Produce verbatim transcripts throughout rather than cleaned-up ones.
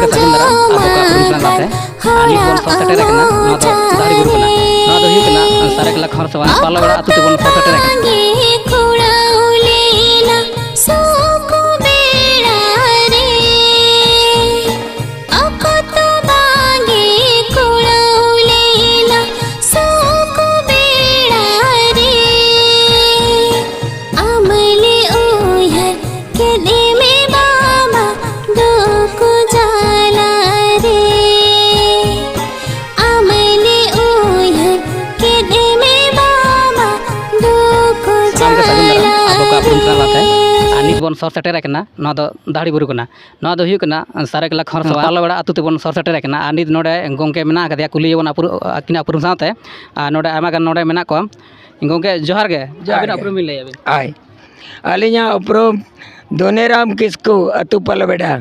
ᱥᱟᱹᱜᱩᱱ ᱫᱟᱨᱟᱢ ᱟᱵᱚ ᱠᱚᱣᱟᱜ ᱯᱨᱳᱜᱨᱟᱢ ᱛᱟᱞᱟᱛᱮ᱾ ᱟᱨ ᱱᱤᱛ ᱵᱚᱱ ᱥᱚᱦᱚᱨ ᱥᱮᱴᱮᱨ ᱟᱠᱟᱱᱟ ᱱᱚᱣᱟ ᱫᱚ ᱫᱟᱲᱤ ᱵᱩᱨᱩ ᱠᱟᱱᱟ᱾ ᱱᱚᱣᱟ ᱫᱚ ᱦᱩᱭᱩᱜ ᱠᱟᱱᱟ ᱥᱟᱨᱮᱠᱞᱟ ᱠᱷᱚᱨᱥᱚᱣᱟ ᱯᱟᱞᱚᱣᱟᱲᱟ ᱟᱹᱛᱩ ᱛᱮᱵᱚᱱ ᱥᱚᱦᱚᱨ ᱥᱮᱴᱮᱨ ᱟᱠᱟᱱᱟ᱾ ᱥᱟᱱᱟᱢ ᱜᱮ ᱥᱟᱹᱜᱩᱱ ᱫᱟᱨᱟᱢ ᱟᱵᱚ ᱠᱚᱣᱟᱜ ᱯᱨᱳᱜᱨᱟᱢ ᱛᱟᱞᱟᱛᱮ᱾ ᱟᱨ ᱱᱤᱛ ᱵᱚᱱ ᱥᱚᱦᱚᱨ ᱥᱮᱴᱮᱨ ᱟᱠᱟᱱᱟ ᱱᱚᱣᱟ ᱫᱚ ᱫᱟᱲᱤ ᱵᱩᱨᱩ ᱠᱟᱱᱟ᱾ ᱱᱚᱣᱟ ᱫᱚ ᱦᱩᱭᱩᱜ ᱠᱟᱱᱟ ᱥᱟᱨᱮᱠᱞᱟ ᱠᱷᱚᱨᱥᱚᱣᱟ ᱯᱟᱞᱚᱣᱟᱲᱟ ᱟᱹᱛᱩ ᱛᱮᱵᱚᱱ ᱥᱚᱦᱚᱨ ᱥᱮᱴᱮᱨ ᱟᱠᱟᱱᱟ᱾ ᱟᱨ ᱱᱤᱛ ᱱᱚᱰᱮ ᱜᱚᱢᱠᱮ ᱢᱮᱱᱟᱜ ᱟᱠᱟᱫᱮᱭᱟ, ᱠᱩᱞᱤᱭᱮᱵᱚᱱ ᱟᱹᱯᱩᱨ-, ᱟᱹᱠᱤᱱᱟᱜ ᱩᱯᱨᱩᱢ ᱥᱟᱶᱛᱮ᱾ ᱟᱨ ᱱᱚᱰᱮ ᱟᱭᱢᱟ ᱜᱟᱱ ᱱᱚᱰᱮ ᱢᱮᱱᱟᱜ ᱠᱚᱣᱟ᱾ ᱜᱚᱢᱠᱮ ᱡᱚᱦᱟᱨ ᱜᱮ᱾ ᱡᱚᱦᱟᱨ ᱟᱹᱵᱤᱱᱟᱜ ᱜᱮ᱾ ᱩᱯᱨᱩᱢ ᱵᱤᱱ ᱞᱟᱹᱭᱟ ᱵᱤᱱ? ᱟᱭ, ᱟᱹᱞᱤᱧᱟᱜ ᱩᱯᱨᱩᱢ ᱫᱷᱚᱱᱤᱨᱟᱢ ᱠᱤᱥᱠᱩ, ᱟᱹᱛᱩ ᱯᱟᱞᱚᱵᱮᱰᱟ᱾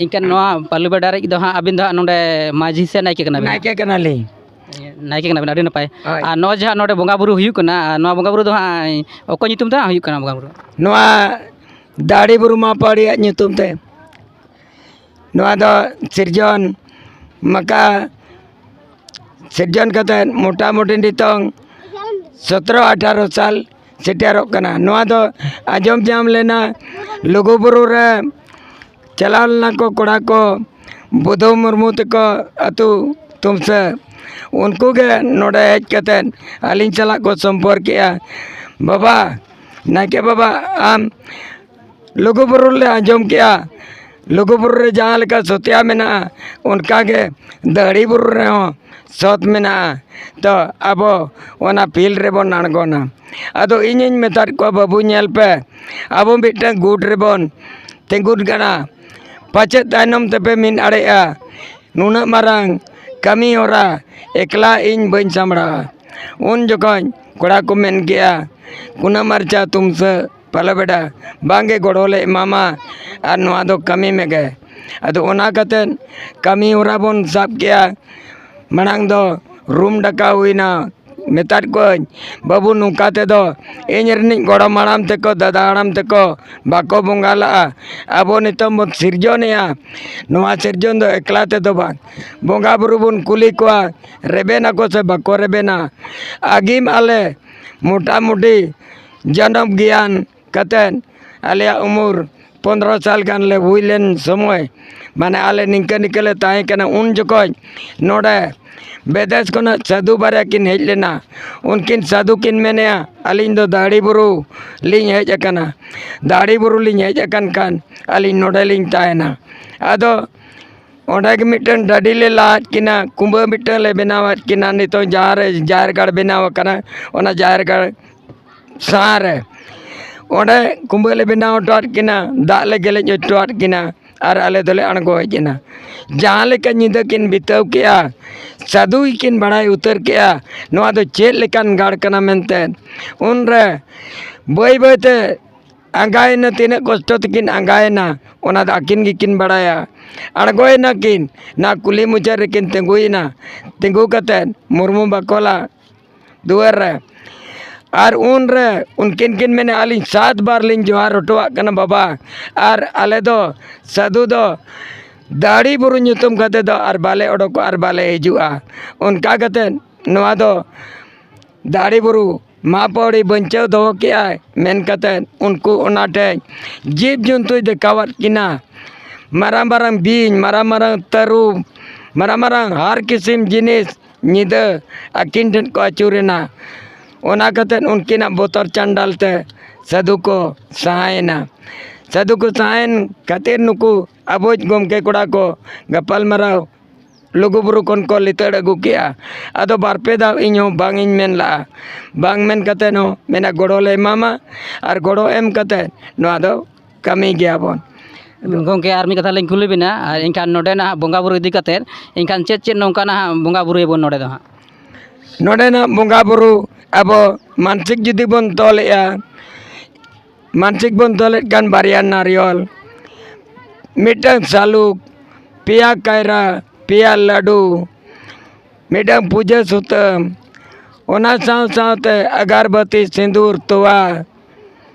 ᱮᱱᱠᱷᱟᱱ ᱱᱚᱣᱟ ᱯᱟᱞᱚᱵᱮᱰᱟ ᱨᱮ ᱫᱚ ᱦᱟᱸᱜ ᱟᱹᱵᱤᱱ ᱫᱚ ᱦᱟᱸᱜ ᱱᱚᱰᱮ ᱢᱟᱹᱡᱷᱤ ᱥᱮ ᱱᱟᱭᱠᱮ ᱠᱟᱱᱟ ᱵᱤᱱ? ᱱᱟᱭᱠᱮ ᱠᱟᱱᱟᱞᱤᱧ᱾ ᱱᱟᱭᱠᱮ ᱠᱟᱱᱟ ᱵᱤᱱ, ᱟᱹᱰᱤ ᱱᱟᱯᱟᱭ᱾ ᱦᱳᱭ᱾ ᱟᱨ ᱱᱚᱣᱟ ᱡᱟᱦᱟᱸ ᱱᱚᱰᱮ ᱵᱚᱸᱜᱟ ᱵᱩᱨᱩ ᱦᱩᱭᱩᱜ ᱠᱟᱱᱟ, ᱟᱨ ᱱᱚᱣᱟ ᱵᱚᱸᱜᱟ ᱵᱩᱨᱩ ᱫᱚ ᱦᱟᱸᱜ ᱚᱠᱚᱭ ᱧᱩᱛᱩᱢ ᱛᱮ ᱦᱟᱸᱜ ᱦᱩᱭᱩᱜ ᱠᱟᱱᱟ ᱵᱚᱸᱜᱟ ᱵᱩᱨᱩ? ᱱᱚᱣᱟ ᱫᱟᱲᱮ ᱵᱩᱨᱩ ᱢᱟᱯᱟᱲᱤᱭᱟᱜ ᱧᱩᱛᱩᱢ ᱛᱮ᱾ ᱱᱚᱣᱟ ᱫᱚ ᱥᱤᱨᱡᱚᱱ ᱢᱟᱠᱟ ᱥᱤᱨᱡᱚᱱ ᱠᱟᱛᱮ ᱢᱚᱴᱟᱢᱩᱴᱤ ᱱᱤᱛᱚᱝ ᱥᱚᱛᱨᱚ ᱟᱴᱷᱟᱨᱚ ᱥᱟᱞ ᱥᱮᱴᱮᱨᱚᱜ ᱠᱟᱱᱟ᱾ ᱱᱚᱣᱟ ᱫᱚ ᱟᱸᱡᱚᱢ ᱧᱟᱢ ᱞᱮᱱᱟ ᱞᱩᱜᱩᱵᱩᱨᱩ ᱨᱮ ᱪᱟᱞᱟᱣ ᱞᱮᱱᱟ ᱠᱚ ᱠᱚᱲᱟ ᱠᱚ, ᱵᱩᱫᱷᱩ ᱢᱩᱨᱢᱩ ᱛᱟᱠᱚ ᱟᱹᱛᱩ ᱛᱩᱢᱥᱟᱹ᱾ ᱩᱱᱠᱩ ᱜᱮ ᱱᱚᱰᱮ ᱦᱮᱡ ᱠᱟᱛᱮ ᱟᱹᱞᱤᱧ ᱥᱟᱞᱟᱜ ᱠᱚ ᱥᱚᱢᱯᱚᱨᱠᱮᱜᱼᱟ, "ᱵᱟᱵᱟ, ᱱᱟᱭᱠᱮ ᱵᱟᱵᱟ, ᱟᱢ ᱞᱩᱜᱩᱵᱩᱨᱩ ᱨᱮᱞᱮ ᱟᱸᱡᱚᱢ ᱠᱮᱜᱼᱟ, ᱞᱩᱜᱩᱵᱩᱨᱩ ᱨᱮ ᱡᱟᱦᱟᱸ ᱞᱮᱠᱟ ᱥᱚᱛᱭᱟ ᱢᱮᱱᱟᱜᱼᱟ, ᱚᱱᱠᱟ ᱜᱮ ᱫᱟᱹᱦᱲᱤ ᱵᱩᱨᱩ ᱨᱮᱦᱚᱸ ᱥᱚᱛ ᱢᱮᱱᱟᱜᱼᱟ᱾ ᱛᱚ ᱟᱵᱚ ᱚᱱᱟ field ᱨᱮᱵᱚᱱ ᱟᱬᱜᱚᱱᱟ᱾" ᱟᱫᱚ ᱤᱧᱤᱧ ᱢᱮᱛᱟᱫ ᱠᱚᱣᱟ, "ᱵᱟᱹᱵᱩ, ᱧᱮᱞ ᱯᱮ, ᱟᱵᱚ ᱢᱤᱫᱴᱟᱝ ᱜᱩᱴ ᱨᱮᱵᱚᱱ ᱛᱤᱸᱜᱩᱱ ᱠᱟᱱᱟ, ᱯᱟᱪᱮᱫ ᱛᱟᱭᱱᱚᱢ ᱛᱮᱯᱮ ᱢᱤᱫ ᱟᱲᱮᱜᱼᱟ, ᱱᱩᱱᱟᱹᱜ ᱢᱟᱨᱟᱝ ᱠᱟᱹᱢᱤ ᱦᱚᱨᱟ ᱮᱠᱞᱟ ᱤᱧ ᱵᱟᱹᱧ ᱥᱟᱢᱵᱲᱟᱣᱟ᱾" ᱩᱱ ᱡᱚᱠᱷᱚᱱ ᱠᱚᱲᱟ ᱠᱚ ᱢᱮᱱ ᱠᱮᱜᱼᱟ, "ᱠᱩᱱᱟᱹᱢ ᱟᱨᱪᱟ ᱛᱩᱢᱥᱟᱹ ᱯᱟᱞᱚᱵᱮᱰᱟ, ᱵᱟᱝᱜᱮ ᱜᱚᱲᱚ ᱞᱮ ᱮᱢᱟᱢᱟ, ᱟᱨ ᱱᱚᱣᱟ ᱫᱚ ᱠᱟᱹᱢᱤ ᱢᱮᱜᱮ᱾" ᱟᱫᱚ ᱚᱱᱟ ᱠᱟᱛᱮᱫ ᱠᱟᱹᱢᱤ ᱦᱚᱨᱟ ᱵᱚᱱ ᱥᱟᱵ ᱠᱮᱜᱼᱟ᱾ ᱢᱟᱲᱟᱝ ᱫᱚ ᱨᱩᱢ ᱰᱟᱠᱟᱣ ᱦᱩᱭᱱᱟ, ᱢᱮᱛᱟᱫ ᱠᱚᱣᱟᱹᱧ, "ᱵᱟᱹᱵᱩ, ᱱᱚᱝᱠᱟ ᱛᱮᱫᱚ ᱤᱧ ᱨᱤᱱᱤᱡ ᱜᱚᱲᱚᱢ ᱦᱟᱲᱟᱢ ᱛᱮᱠᱚ, ᱫᱟᱫᱟ ᱦᱟᱲᱟᱢ ᱛᱮᱠᱚ ᱵᱟᱠᱚ ᱵᱚᱸᱜᱟ ᱞᱟᱜᱼᱟ᱾ ᱟᱵᱚ ᱱᱤᱛᱚᱝ ᱵᱚᱱ ᱥᱤᱨᱡᱚᱱᱮᱜᱼᱟ, ᱱᱚᱣᱟ ᱥᱤᱨᱡᱚᱱ ᱫᱚ ᱮᱠᱞᱟ ᱛᱮᱫᱚ ᱵᱟᱝ, ᱵᱚᱸᱜᱟ ᱵᱩᱨᱩ ᱵᱚᱱ ᱠᱩᱞᱤ ᱠᱚᱣᱟ, ᱨᱮᱵᱮᱱ ᱟᱠᱚ ᱥᱮ ᱵᱟᱠᱚ ᱨᱮᱵᱮᱱᱟ?" ᱟᱹᱜᱤᱢ ᱟᱞᱮ ᱢᱚᱴᱟᱢᱩᱴᱤ ᱡᱟᱱᱚᱢ ᱜᱮᱭᱟᱱ ᱠᱟᱛᱮᱫ ᱟᱞᱮᱭᱟᱜ ᱩᱢᱩᱨ ᱯᱚᱱᱫᱽᱨᱚ ᱥᱟᱞ ᱜᱟᱱ ᱞᱮ ᱦᱩᱭ ᱞᱮᱱ ᱥᱚᱢᱚᱭ, ᱢᱟᱱᱮ ᱟᱞᱮ ᱱᱤᱝᱠᱟᱹ ᱱᱤᱝᱠᱟᱹ ᱞᱮ ᱛᱟᱦᱮᱸ ᱠᱟᱱᱟ, ᱩᱱ ᱡᱚᱠᱷᱚᱡ ᱱᱚᱰᱮ ᱵᱤᱫᱮᱥ ᱠᱷᱚᱱᱟᱜ ᱥᱟᱹᱫᱷᱩ ᱵᱟᱨᱭᱟ ᱠᱤᱱ ᱦᱮᱡ ᱞᱮᱱᱟ᱾ ᱩᱱᱠᱤᱱ ᱥᱟᱹᱫᱷᱩ ᱠᱤᱱ ᱢᱮᱱᱮᱜᱼᱟ, "ᱟᱹᱞᱤᱧ ᱫᱚ ᱫᱟᱲᱮ ᱵᱩᱨᱩ ᱞᱤᱧ ᱦᱮᱡ ᱟᱠᱟᱱᱟ, ᱫᱟᱲᱮ ᱵᱩᱨᱩ ᱞᱤᱧ ᱦᱮᱡ ᱟᱠᱟᱱ ᱠᱷᱟᱱ ᱟᱹᱞᱤᱧ ᱱᱚᱰᱮ ᱞᱤᱧ ᱛᱟᱦᱮᱱᱟ᱾" ᱟᱫᱚ ᱚᱸᱰᱮ ᱜᱮ ᱢᱤᱫᱴᱟᱝ ᱰᱟᱹᱰᱤ ᱞᱮ ᱞᱟᱫ ᱠᱤᱱᱟ, ᱠᱩᱸᱵᱟᱹ ᱢᱤᱫᱴᱟᱝ ᱞᱮ ᱵᱮᱱᱟᱣᱟᱫ ᱠᱤᱱᱟ᱾ ᱱᱤᱛᱚᱝ ᱡᱟᱦᱟᱸ ᱨᱮ ᱡᱟᱦᱮᱨ ᱜᱟᱲ ᱵᱮᱱᱟᱣ ᱟᱠᱟᱱᱟ, ᱚᱱᱟ ᱡᱟᱦᱮᱨ ᱜᱟᱲ ᱥᱟᱦᱟ ᱨᱮ ᱚᱸᱰᱮ ᱠᱩᱸᱵᱟᱹ ᱞᱮ ᱵᱮᱱᱟᱣ ᱦᱚᱴᱚᱣᱟᱫ ᱠᱤᱱᱟ, ᱫᱟᱜ ᱞᱮ ᱜᱮᱞᱮᱡ ᱦᱚᱴᱚᱣᱟᱫ ᱠᱤᱱᱟ ᱟᱨ ᱟᱞᱮ ᱫᱚᱞᱮ ᱟᱬᱜᱚ ᱦᱮᱡ ᱮᱱᱟ᱾ ᱡᱟᱦᱟᱸ ᱞᱮᱠᱟ ᱧᱤᱫᱟᱹ ᱠᱤᱱ ᱵᱤᱛᱟᱹᱣ ᱠᱮᱜᱼᱟ, ᱥᱟᱹᱫᱷᱩ ᱜᱮᱠᱤᱱ ᱵᱟᱲᱟᱭ ᱩᱛᱟᱹᱨ ᱠᱮᱜᱼᱟ ᱱᱚᱣᱟ ᱫᱚ ᱪᱮᱫ ᱞᱮᱠᱟᱱ ᱜᱟᱲ ᱠᱟᱱᱟ ᱢᱮᱱᱛᱮ᱾ ᱩᱱᱨᱮ ᱵᱟᱹᱭ ᱵᱟᱹᱭ ᱛᱮ ᱟᱸᱜᱟᱭᱮᱱᱟ, ᱛᱤᱱᱟᱹᱜ ᱠᱚᱥᱴᱚ ᱛᱮᱠᱤᱱ ᱟᱸᱜᱟᱭᱮᱱᱟ ᱚᱱᱟ ᱫᱚ ᱟᱹᱠᱤᱱ ᱜᱮᱠᱤᱱ ᱵᱟᱲᱟᱭᱟ᱾ ᱟᱬᱜᱚᱭᱮᱱᱟ ᱠᱤᱱ, ᱱᱟ ᱠᱩᱞᱦᱤ ᱢᱩᱪᱟᱹᱫ ᱨᱮᱠᱤᱱ ᱛᱤᱸᱜᱩᱭᱮᱱᱟ᱾ ᱛᱤᱸᱜᱩ ᱠᱟᱛᱮᱫ ᱢᱩᱨᱢᱩ ᱵᱟᱠᱚᱞᱟ ᱫᱩᱣᱟᱹᱨ ᱨᱮ, ᱟᱨ ᱩᱱᱨᱮ ᱩᱱᱠᱤᱱ ᱠᱤᱱ ᱢᱮᱱᱟ, "ᱟᱹᱞᱤᱧ ᱥᱟᱛ ᱵᱟᱨ ᱞᱤᱧ ᱡᱚᱦᱟᱨ ᱦᱚᱴᱚᱣᱟᱜ ᱠᱟᱱᱟ ᱵᱟᱵᱟ, ᱟᱨ ᱟᱞᱮ ᱫᱚ ᱥᱟᱹᱫᱷᱩ ᱫᱚ ᱫᱟᱲᱮ ᱵᱩᱨᱩ ᱧᱩᱛᱩᱢ ᱠᱟᱛᱮ ᱫᱚ ᱟᱨ ᱵᱟᱞᱮ ᱚᱰᱚᱠᱚᱜᱼᱟ ᱟᱨ ᱵᱟᱞᱮ ᱦᱤᱡᱩᱜᱼᱟ᱾" ᱚᱱᱠᱟ ᱠᱟᱛᱮ ᱱᱚᱣᱟ ᱫᱚ ᱫᱟᱲᱮ ᱵᱩᱨᱩ ᱢᱟᱜ ᱯᱟᱹᱣᱲᱤ ᱵᱟᱧᱪᱟᱣ ᱫᱚᱦᱚ ᱠᱮᱜᱼᱟᱭ ᱢᱮᱱ ᱠᱟᱛᱮ ᱩᱱᱠᱩ ᱚᱱᱟ ᱴᱷᱮᱱ ᱡᱤᱵᱽ ᱡᱚᱱᱛᱩᱭ ᱫᱮᱠᱷᱟᱣᱟᱫ ᱠᱤᱱᱟ᱾ ᱢᱟᱨᱟᱝ ᱢᱟᱨᱟᱝ ᱵᱤᱧ, ᱢᱟᱨᱟᱝ ᱢᱟᱨᱟᱝ ᱛᱟᱹᱨᱩᱵ, ᱢᱟᱨᱟᱝ ᱢᱟᱨᱟᱝ ᱦᱟᱨ ᱠᱤᱥᱤᱢ ᱡᱤᱱᱤᱥ ᱧᱤᱫᱟᱹ ᱟᱹᱠᱤᱱ ᱴᱷᱮᱱ ᱠᱚ ᱟᱹᱪᱩᱨᱮᱱᱟ᱾ ᱚᱱᱟ ᱠᱟᱛᱮ ᱩᱱᱠᱤᱱᱟᱜ ᱵᱚᱛᱚᱨ ᱪᱟᱱᱰᱟᱞ ᱛᱮ ᱥᱟᱹᱫᱷᱩ ᱠᱚ ᱥᱟᱦᱟᱭᱮᱱᱟ᱾ ᱥᱟᱹᱫᱷᱩ ᱠᱚ ᱥᱟᱦᱟᱭᱮᱱ ᱠᱷᱟᱹᱛᱤᱨ ᱱᱩᱠᱩ ᱟᱵᱚᱭᱤᱡ ᱜᱚᱢᱠᱮ ᱠᱚᱲᱟ ᱠᱚ ᱜᱟᱯᱟᱞᱢᱟᱨᱟᱣ ᱞᱩᱜᱩᱵᱩᱨᱩ ᱠᱷᱚᱱ ᱠᱚ ᱞᱤᱛᱟᱹᱲ ᱟᱹᱜᱩ ᱠᱮᱜᱼᱟ᱾ ᱟᱫᱚ ᱵᱟᱨ ᱯᱮ ᱫᱷᱟᱣ ᱤᱧ ᱦᱚᱸ ᱵᱟᱝ ᱤᱧ ᱢᱮᱱ ᱞᱟᱜᱼᱟ᱾ ᱵᱟᱝ ᱢᱮᱱ ᱠᱟᱛᱮ ᱦᱚᱸ ᱢᱮᱱᱟ ᱜᱚᱲᱚ ᱞᱮ ᱮᱢᱟᱢᱟ, ᱟᱨ ᱜᱚᱲᱚ ᱮᱢ ᱠᱟᱛᱮ ᱱᱚᱣᱟ ᱫᱚ ᱠᱟᱹᱢᱤ ᱜᱮᱭᱟ ᱵᱚᱱ᱾ ᱜᱚᱢᱠᱮ, ᱟᱨ ᱢᱤᱫ ᱠᱟᱛᱷᱟ ᱞᱤᱧ ᱠᱩᱞᱤ ᱵᱤᱱᱟ, ᱟᱨ ᱮᱱᱠᱷᱟᱱ ᱱᱚᱰᱮ ᱱᱟᱦᱟᱜ ᱵᱚᱸᱜᱟ ᱵᱩᱨᱩ ᱤᱫᱤ ᱠᱟᱛᱮᱫ ᱮᱱᱠᱷᱟᱱ ᱪᱮᱫ ᱪᱮᱫ ᱱᱚᱝᱠᱟᱱᱟᱜ ᱦᱟᱸᱜ ᱵᱚᱸᱜᱟ ᱵᱩᱨᱩᱭᱟᱵᱚᱱ ᱱᱚᱰᱮ ᱫᱚ ᱦᱟᱸᱜ? ᱱᱚᱰᱮᱱᱟᱜ ᱵᱚᱸᱜᱟ ᱵᱩᱨᱩ ᱟᱵᱚ ᱢᱟᱱᱥᱤᱠ ᱡᱩᱫᱤ ᱵᱚᱱ ᱛᱚᱞᱮᱜᱼᱟ, ᱢᱟᱱᱥᱤᱠ ᱵᱚᱱ ᱛᱚᱞᱮᱫ ᱠᱷᱟᱱ ᱵᱟᱨᱭᱟ ᱱᱟᱨᱤᱭᱚᱞ, ᱢᱤᱫᱴᱟᱝ ᱥᱟᱞᱩᱠ, ᱯᱮᱭᱟ ᱠᱟᱭᱨᱟ, ᱯᱮᱭᱟ ᱞᱟᱹᱰᱩ, ᱢᱤᱫᱴᱟᱝ ᱯᱩᱡᱟᱹ ᱥᱩᱛᱟᱹᱢ, ᱚᱱᱟ ᱥᱟᱶ ᱥᱟᱶᱛᱮ ᱟᱜᱟᱨᱵᱟᱹᱛᱤ, ᱥᱤᱸᱫᱩᱨ, ᱛᱚᱣᱟ,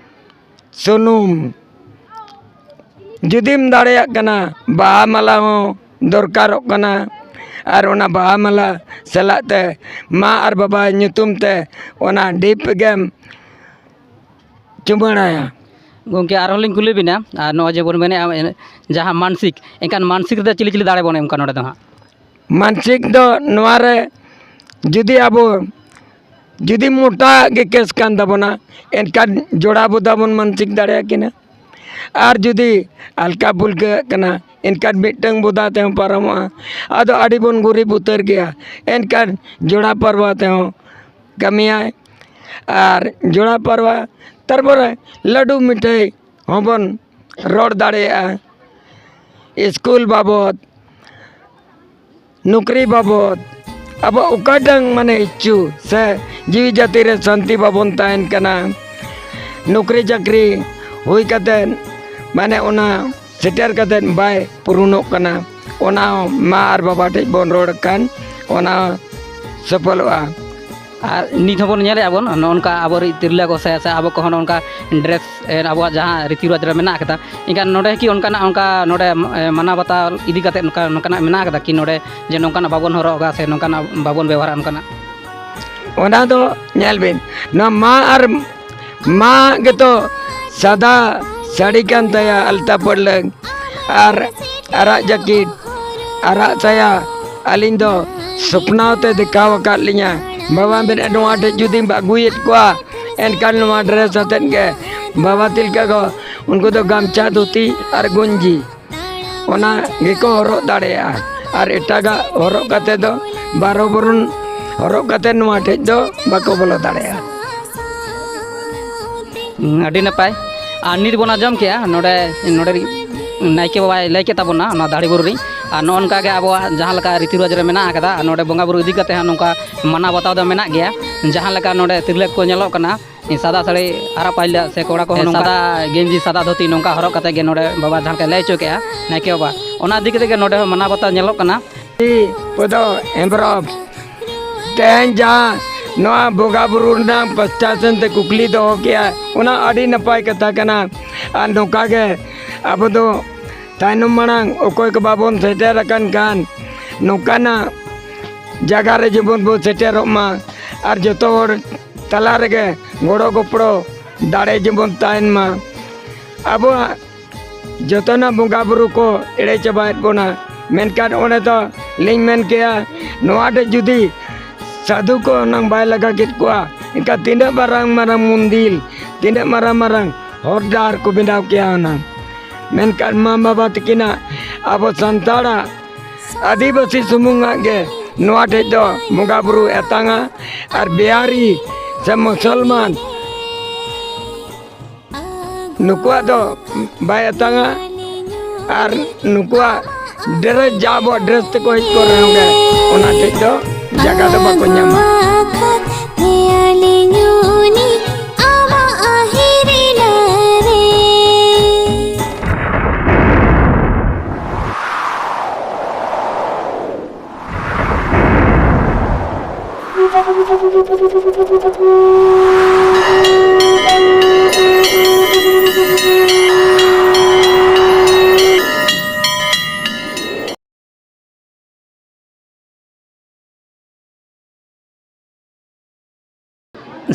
ᱥᱩᱱᱩᱢ, ᱡᱩᱫᱤᱢ ᱫᱟᱲᱮᱭᱟᱜ ᱠᱟᱱᱟ, ᱵᱟᱦᱟ ᱢᱟᱞᱟ ᱦᱚᱸ ᱫᱚᱨᱠᱟᱨᱚᱜ ᱠᱟᱱᱟ᱾ ᱟᱨ ᱚᱱᱟ ᱵᱟᱦᱟ ᱢᱟᱞᱟ ᱥᱟᱞᱟᱜ ᱛᱮ ᱢᱟ ᱟᱨ ᱵᱟᱵᱟ ᱧᱩᱛᱩᱢ ᱛᱮ ᱚᱱᱟ ᱰᱷᱤᱯ ᱜᱮᱢ ᱪᱩᱢᱟᱹᱲᱟᱭᱟ᱾ ᱜᱚᱢᱠᱮ, ᱟᱨᱦᱚᱸ ᱞᱤᱧ ᱠᱩᱞᱤ ᱵᱤᱱᱟ, ᱟᱨ ᱱᱚᱜᱼᱚᱭ ᱡᱮᱵᱚᱱ ᱢᱮᱱᱮᱫᱼᱟ, ᱮ, ᱡᱟᱦᱟᱸ ᱢᱟᱱᱥᱤᱠ, ᱮᱱᱠᱷᱟᱱ ᱢᱟᱱᱥᱤᱠ ᱨᱮᱫᱚ ᱪᱤᱞᱤ ᱪᱤᱞᱤ ᱫᱟᱲᱮ ᱵᱚᱱ ᱮᱢ ᱠᱚᱣᱟ ᱱᱚᱰᱮ ᱫᱚ ᱦᱟᱸᱜ? ᱢᱟᱱᱥᱤᱠ ᱫᱚ ᱱᱚᱣᱟ ᱨᱮ ᱡᱩᱫᱤ ᱟᱵᱚ ᱡᱩᱫᱤ ᱢᱚᱴᱟ ᱜᱮ ᱠᱮᱥ ᱠᱟᱱ ᱛᱟᱵᱚᱱᱟ, ᱮᱱᱠᱷᱟᱱ ᱡᱚᱲᱟ ᱵᱚᱫᱟ ᱵᱚᱱ ᱢᱟᱱᱥᱤᱠ ᱫᱟᱲᱮᱭᱟᱠᱤᱱᱟ᱾ ᱟᱨ ᱡᱩᱫᱤ ᱦᱟᱞᱠᱟ ᱯᱷᱩᱞᱠᱟᱹ ᱠᱟᱱᱟ, ᱮᱱᱠᱷᱟᱱ ᱢᱤᱫᱴᱟᱝ ᱵᱚᱫᱟ ᱛᱮᱦᱚᱸ ᱯᱟᱨᱚᱢᱚᱜᱼᱟ᱾ ᱟᱫᱚ ᱟᱹᱰᱤ ᱵᱚᱱ ᱜᱩᱨᱤᱵ ᱩᱛᱟᱹᱨ ᱜᱮᱭᱟ, ᱮᱱᱠᱷᱟᱱ ᱡᱚᱲᱟ ᱯᱟᱨᱣᱟ ᱛᱮᱦᱚᱸ ᱠᱟᱹᱢᱤᱭᱟᱭ᱾ ᱟᱨ ᱡᱚᱲᱟ ᱯᱟᱨᱣᱟ, ᱛᱟᱨᱯᱚᱨᱮ ᱞᱟᱹᱰᱩ ᱢᱤᱴᱷᱟᱹᱭ ᱦᱚᱸᱵᱚᱱ ᱨᱚᱲ ᱫᱟᱲᱮᱭᱟᱜᱼᱟ᱾ ᱥᱠᱩᱞ ᱵᱟᱵᱚᱫ, ᱱᱚᱠᱨᱤ ᱵᱟᱵᱚᱫ, ᱟᱵᱚ ᱚᱠᱟᱴᱟᱝ ᱢᱟᱱᱮ ᱤᱪᱪᱷᱩ ᱥᱮ ᱡᱤᱣᱤ ᱡᱟᱹᱛᱤ ᱨᱮ ᱥᱟᱱᱛᱤ ᱵᱟᱵᱚᱱ ᱛᱟᱦᱮᱱ ᱠᱟᱱᱟ, ᱱᱚᱠᱨᱤ ᱪᱟᱹᱠᱨᱤ ᱦᱩᱭ ᱠᱟᱛᱮᱫ ᱢᱟᱱᱮ ᱚᱱᱟ ᱥᱮᱴᱮᱨ ᱠᱟᱛᱮᱫ ᱵᱟᱭ ᱯᱩᱨᱩᱱᱚᱜ ᱠᱟᱱᱟ, ᱚᱱᱟ ᱦᱚᱸ ᱢᱟ ᱟᱨ ᱵᱟᱵᱟ ᱴᱷᱮᱡ ᱵᱚᱱ ᱨᱚᱲ ᱠᱷᱟᱱ ᱚᱱᱟ ᱦᱚᱸ ᱥᱚᱯᱷᱚᱞᱚᱜᱼᱟ᱾ ᱟᱨ ᱱᱤᱛ ᱦᱚᱸᱵᱚᱱ ᱧᱮᱞᱮᱫᱼᱟ ᱵᱚᱱ, ᱱᱚᱜᱼᱚ ᱱᱚᱝᱠᱟ ᱟᱵᱚᱨᱤᱡ ᱛᱤᱨᱞᱟᱹ ᱠᱚ ᱥᱮ, ᱥᱮ ᱟᱵᱚ ᱠᱚᱦᱚᱸ ᱱᱚᱜᱼᱚ ᱱᱚᱝᱠᱟ ᱰᱨᱮᱥ, ᱮ, ᱟᱵᱚᱣᱟᱜ ᱡᱟᱦᱟᱸ ᱨᱤᱛᱤ ᱨᱮᱣᱟᱡᱽ ᱨᱮ ᱢᱮᱱᱟᱜ ᱟᱠᱟᱫᱟ, ᱮᱱᱠᱷᱟᱱ ᱱᱚᱰᱮ ᱠᱤ ᱚᱱᱠᱟᱱᱟᱜ, ᱚᱱᱠᱟ ᱱᱚᱰᱮ, ᱮ, ᱢᱟᱱᱟᱣ ᱵᱟᱛᱟᱣ ᱤᱫᱤ ᱠᱟᱛᱮᱫ ᱱᱚᱝᱠᱟ, ᱱᱚᱝᱠᱟᱱᱟᱜ ᱢᱮᱱᱟᱜ ᱟᱠᱟᱫᱟ ᱠᱤ ᱱᱚᱰᱮ, ᱡᱮ ᱱᱚᱝᱠᱟᱱᱟᱜ ᱵᱟᱵᱚᱱ ᱦᱚᱨᱚᱜᱟ ᱥᱮ ᱱᱚᱝᱠᱟᱱᱟᱜ ᱵᱟᱵᱚᱱ ᱵᱮᱵᱚᱦᱟᱨᱟ ᱚᱱᱠᱟᱱᱟᱜ? ᱚᱱᱟ ᱫᱚ ᱧᱮᱞ ᱵᱤᱱ, ᱱᱚᱣᱟ ᱢᱟ ᱟᱨ ᱢᱟ ᱜᱮᱛᱚ ᱥᱟᱫᱟ ᱥᱟᱹᱲᱤ ᱠᱟᱱ ᱛᱟᱭᱟ, ᱟᱞᱛᱟ ᱯᱟᱹᱲᱞᱟᱹᱠ ᱟᱨ ᱟᱨᱟᱜ ᱡᱟᱹᱠᱤᱴ, ᱟᱨᱟᱜ ᱥᱟᱭᱟ᱾ ᱟᱹᱞᱤᱧ ᱫᱚ ᱥᱚᱯᱱᱟᱣ ᱛᱮ ᱫᱮᱠᱷᱟᱣ ᱟᱠᱟᱫ ᱞᱤᱧᱟ, ᱵᱟᱵᱟ ᱢᱮᱱᱮᱫ, "ᱱᱚᱣᱟ ᱴᱷᱮᱡ ᱡᱩᱫᱤᱢ ᱟᱹᱜᱩᱭᱮᱫ ᱠᱚᱣᱟ, ᱮᱱᱠᱷᱟᱱ ᱱᱚᱣᱟ ᱰᱨᱮᱥ ᱟᱛᱮᱫ ᱜᱮ ᱵᱟᱵᱟ ᱛᱤᱞᱠᱟᱹ ᱠᱚ, ᱩᱱᱠᱩ ᱫᱚ ᱜᱟᱢᱪᱷᱟ, ᱫᱷᱩᱛᱤ ᱟᱨ ᱜᱚᱧᱡᱤ, ᱚᱱᱟ ᱜᱮᱠᱚ ᱦᱚᱨᱚᱜ ᱫᱟᱲᱮᱭᱟᱜᱼᱟ᱾ ᱟᱨ ᱮᱴᱟᱜᱟᱜ ᱦᱚᱨᱚᱜ ᱠᱟᱛᱮ ᱫᱚ, ᱵᱟᱨᱚ ᱵᱚᱨᱚᱱ ᱦᱚᱨᱚᱜ ᱠᱟᱛᱮ ᱱᱚᱣᱟ ᱴᱷᱮᱡ ᱫᱚ ᱵᱟᱠᱚ ᱵᱚᱞᱚ ᱫᱟᱲᱮᱭᱟᱜᱼᱟ᱾" ᱦᱩᱸ, ᱟᱹᱰᱤ ᱱᱟᱯᱟᱭ᱾ ᱟᱨ ᱱᱤᱛ ᱵᱚᱱ ᱟᱸᱡᱚᱢ ᱠᱮᱜᱼᱟ, ᱱᱚᱰᱮ, ᱱᱚᱰᱮ ᱱᱟᱭᱠᱮ ᱵᱟᱵᱟᱭ ᱞᱟᱹᱭ ᱠᱮᱫ ᱛᱟᱵᱚᱱᱟ ᱱᱚᱣᱟ ᱫᱟᱲᱮ ᱵᱩᱨᱩ ᱨᱮ᱾ ᱟᱨ ᱱᱚᱜᱼᱚ ᱱᱚᱝᱠᱟ ᱜᱮ ᱟᱵᱚᱣᱟᱜ ᱡᱟᱦᱟᱸ ᱞᱮᱠᱟ ᱨᱤᱛᱤ ᱨᱮᱣᱟᱡᱽ ᱨᱮ ᱢᱮᱱᱟᱜ ᱟᱠᱟᱫᱟ, ᱟᱨ ᱱᱚᱰᱮ ᱵᱚᱸᱜᱟ ᱵᱩᱨᱩ ᱤᱫᱤ ᱠᱟᱛᱮ ᱦᱚᱸ ᱱᱚᱝᱠᱟ ᱢᱟᱱᱟᱣ ᱵᱟᱛᱟᱣ ᱫᱚ ᱢᱮᱱᱟᱜ ᱜᱮᱭᱟ᱾ ᱡᱟᱦᱟᱸ ᱞᱮᱠᱟ ᱱᱚᱰᱮ ᱛᱤᱨᱞᱟᱹ ᱠᱚ ᱧᱮᱞᱚᱜ ᱠᱟᱱᱟ, ᱥᱟᱫᱟ ᱥᱟᱹᱲᱤ, ᱟᱨᱟᱜ ᱯᱟᱹᱭᱞᱟᱹ ᱥᱮ ᱠᱚᱲᱟ ᱠᱚᱦᱚᱸ ᱱᱚᱝᱠᱟ ᱥᱟᱫᱟ ᱜᱮᱧᱡᱤ, ᱥᱟᱫᱟ ᱫᱷᱩᱛᱤ ᱱᱚᱝᱠᱟ ᱦᱚᱨᱚᱜ ᱠᱟᱛᱮ ᱜᱮ ᱱᱚᱰᱮ ᱵᱟᱵᱟ ᱡᱟᱦᱟᱸ ᱞᱮᱠᱟᱭ ᱞᱟᱹᱭ ᱦᱚᱪᱚ ᱠᱮᱜᱼᱟ ᱱᱟᱭᱠᱮ ᱵᱟᱵᱟ, ᱚᱱᱟ ᱤᱫᱤ ᱠᱟᱛᱮ ᱜᱮ ᱱᱚᱰᱮ ᱦᱚᱸ ᱢᱟᱱᱟᱣ ᱵᱟᱛᱟᱣ ᱧᱮᱞᱚᱜ ᱠᱟᱱᱟ᱾ ᱯᱚᱫᱚ ᱦᱮᱢᱵᱨᱚᱢ, ᱛᱮᱦᱮᱧ ᱡᱟᱦᱟᱸ ᱱᱚᱣᱟ ᱵᱚᱸᱜᱟ ᱵᱩᱨᱩ ᱨᱮᱱᱟᱜ ᱯᱟᱥᱴᱟ ᱥᱮᱱ ᱛᱮ ᱠᱩᱠᱞᱤ ᱫᱚᱦᱚ ᱠᱮᱜᱼᱟ, ᱚᱱᱟ ᱟᱹᱰᱤ ᱱᱟᱯᱟᱭ ᱠᱟᱛᱷᱟ ᱠᱟᱱᱟ᱾ ᱟᱨ ᱱᱚᱝᱠᱟ ᱜᱮ ᱟᱵᱚ ᱫᱚ ᱛᱟᱭᱱᱚᱢ ᱢᱟᱲᱟᱝ ᱚᱠᱚᱭ ᱠᱚ ᱵᱟᱵᱚᱱ ᱥᱮᱴᱮᱨ ᱟᱠᱟᱱ ᱠᱷᱟᱱ, ᱱᱚᱝᱠᱟᱱᱟᱜ ᱡᱟᱭᱜᱟ ᱨᱮ ᱡᱮᱢᱚᱱ ᱵᱚᱱ ᱥᱮᱴᱮᱨᱚᱜ ᱢᱟ ᱟᱨ ᱡᱚᱛᱚ ᱦᱚᱲ ᱛᱟᱞᱟ ᱨᱮᱜᱮ ᱜᱚᱲᱚ ᱜᱚᱯᱚᱲᱚ ᱫᱟᱲᱮ ᱡᱮᱢᱚᱱ ᱛᱟᱦᱮᱱ ᱢᱟ᱾ ᱟᱵᱚᱣᱟᱜ ᱡᱚᱛᱚᱱᱟᱜ ᱵᱚᱸᱜᱟ ᱵᱩᱨᱩ ᱠᱚ ᱮᱲᱮ ᱪᱟᱵᱟᱭᱮᱫ ᱵᱚᱱᱟ᱾ ᱢᱮᱱᱠᱷᱟᱱ ᱚᱸᱰᱮ ᱫᱚ ᱞᱤᱧ ᱢᱮᱱ ᱠᱮᱭᱟ, ᱱᱚᱣᱟ ᱴᱷᱮᱡ ᱡᱩᱫᱤ ᱥᱟᱹᱫᱷᱩ ᱠᱚ ᱦᱩᱱᱟᱝ ᱵᱟᱭ ᱞᱟᱜᱟ ᱠᱮᱫ ᱠᱚᱣᱟ, ᱮᱱᱠᱷᱟᱱ ᱛᱤᱱᱟᱹᱜ ᱢᱟᱨᱟᱝ ᱢᱟᱨᱟᱝ ᱢᱚᱱᱫᱤᱨ, ᱛᱤᱱᱟᱹᱜ ᱢᱟᱨᱟᱝ ᱢᱟᱨᱟᱝ ᱦᱚᱨ ᱰᱟᱦᱟᱨ ᱠᱚ ᱵᱮᱱᱟᱣ ᱠᱮᱭᱟ ᱦᱩᱱᱟᱝ᱾ ᱢᱮᱱᱠᱷᱟᱱ ᱢᱟ ᱵᱟᱵᱟ ᱛᱟᱹᱠᱤᱱᱟᱜ ᱟᱵᱚ ᱥᱟᱱᱛᱟᱲᱟᱜ ᱟᱹᱫᱤᱵᱟᱹᱥᱤ ᱥᱩᱢᱩᱝᱟᱜ ᱜᱮ ᱱᱚᱣᱟ ᱴᱷᱮᱡ ᱫᱚ ᱵᱚᱸᱜᱟ ᱵᱩᱨᱩ ᱮᱛᱟᱝᱟ᱾ ᱟᱨ ᱵᱤᱦᱟᱨᱤ ᱥᱮ ᱢᱩᱥᱚᱞᱢᱟᱱ ᱱᱩᱠᱩᱣᱟᱜ ᱫᱚ ᱵᱟᱭ ᱮᱛᱟᱝᱟ᱾ ᱟᱨ ᱱᱩᱠᱩᱣᱟᱜ ᱰᱨᱮᱥ, ᱡᱟ ᱟᱵᱚᱣᱟᱜ ᱰᱨᱮᱥ ᱛᱮᱠᱚ ᱦᱮᱡ ᱠᱚᱜ ᱨᱮᱦᱚᱸ ᱜᱮ, ᱚᱱᱟ ᱴᱷᱮᱡ ᱫᱚ ᱡᱟᱭᱜᱟ ᱫᱚ ᱵᱟᱠᱚ ᱧᱟᱢᱟ᱾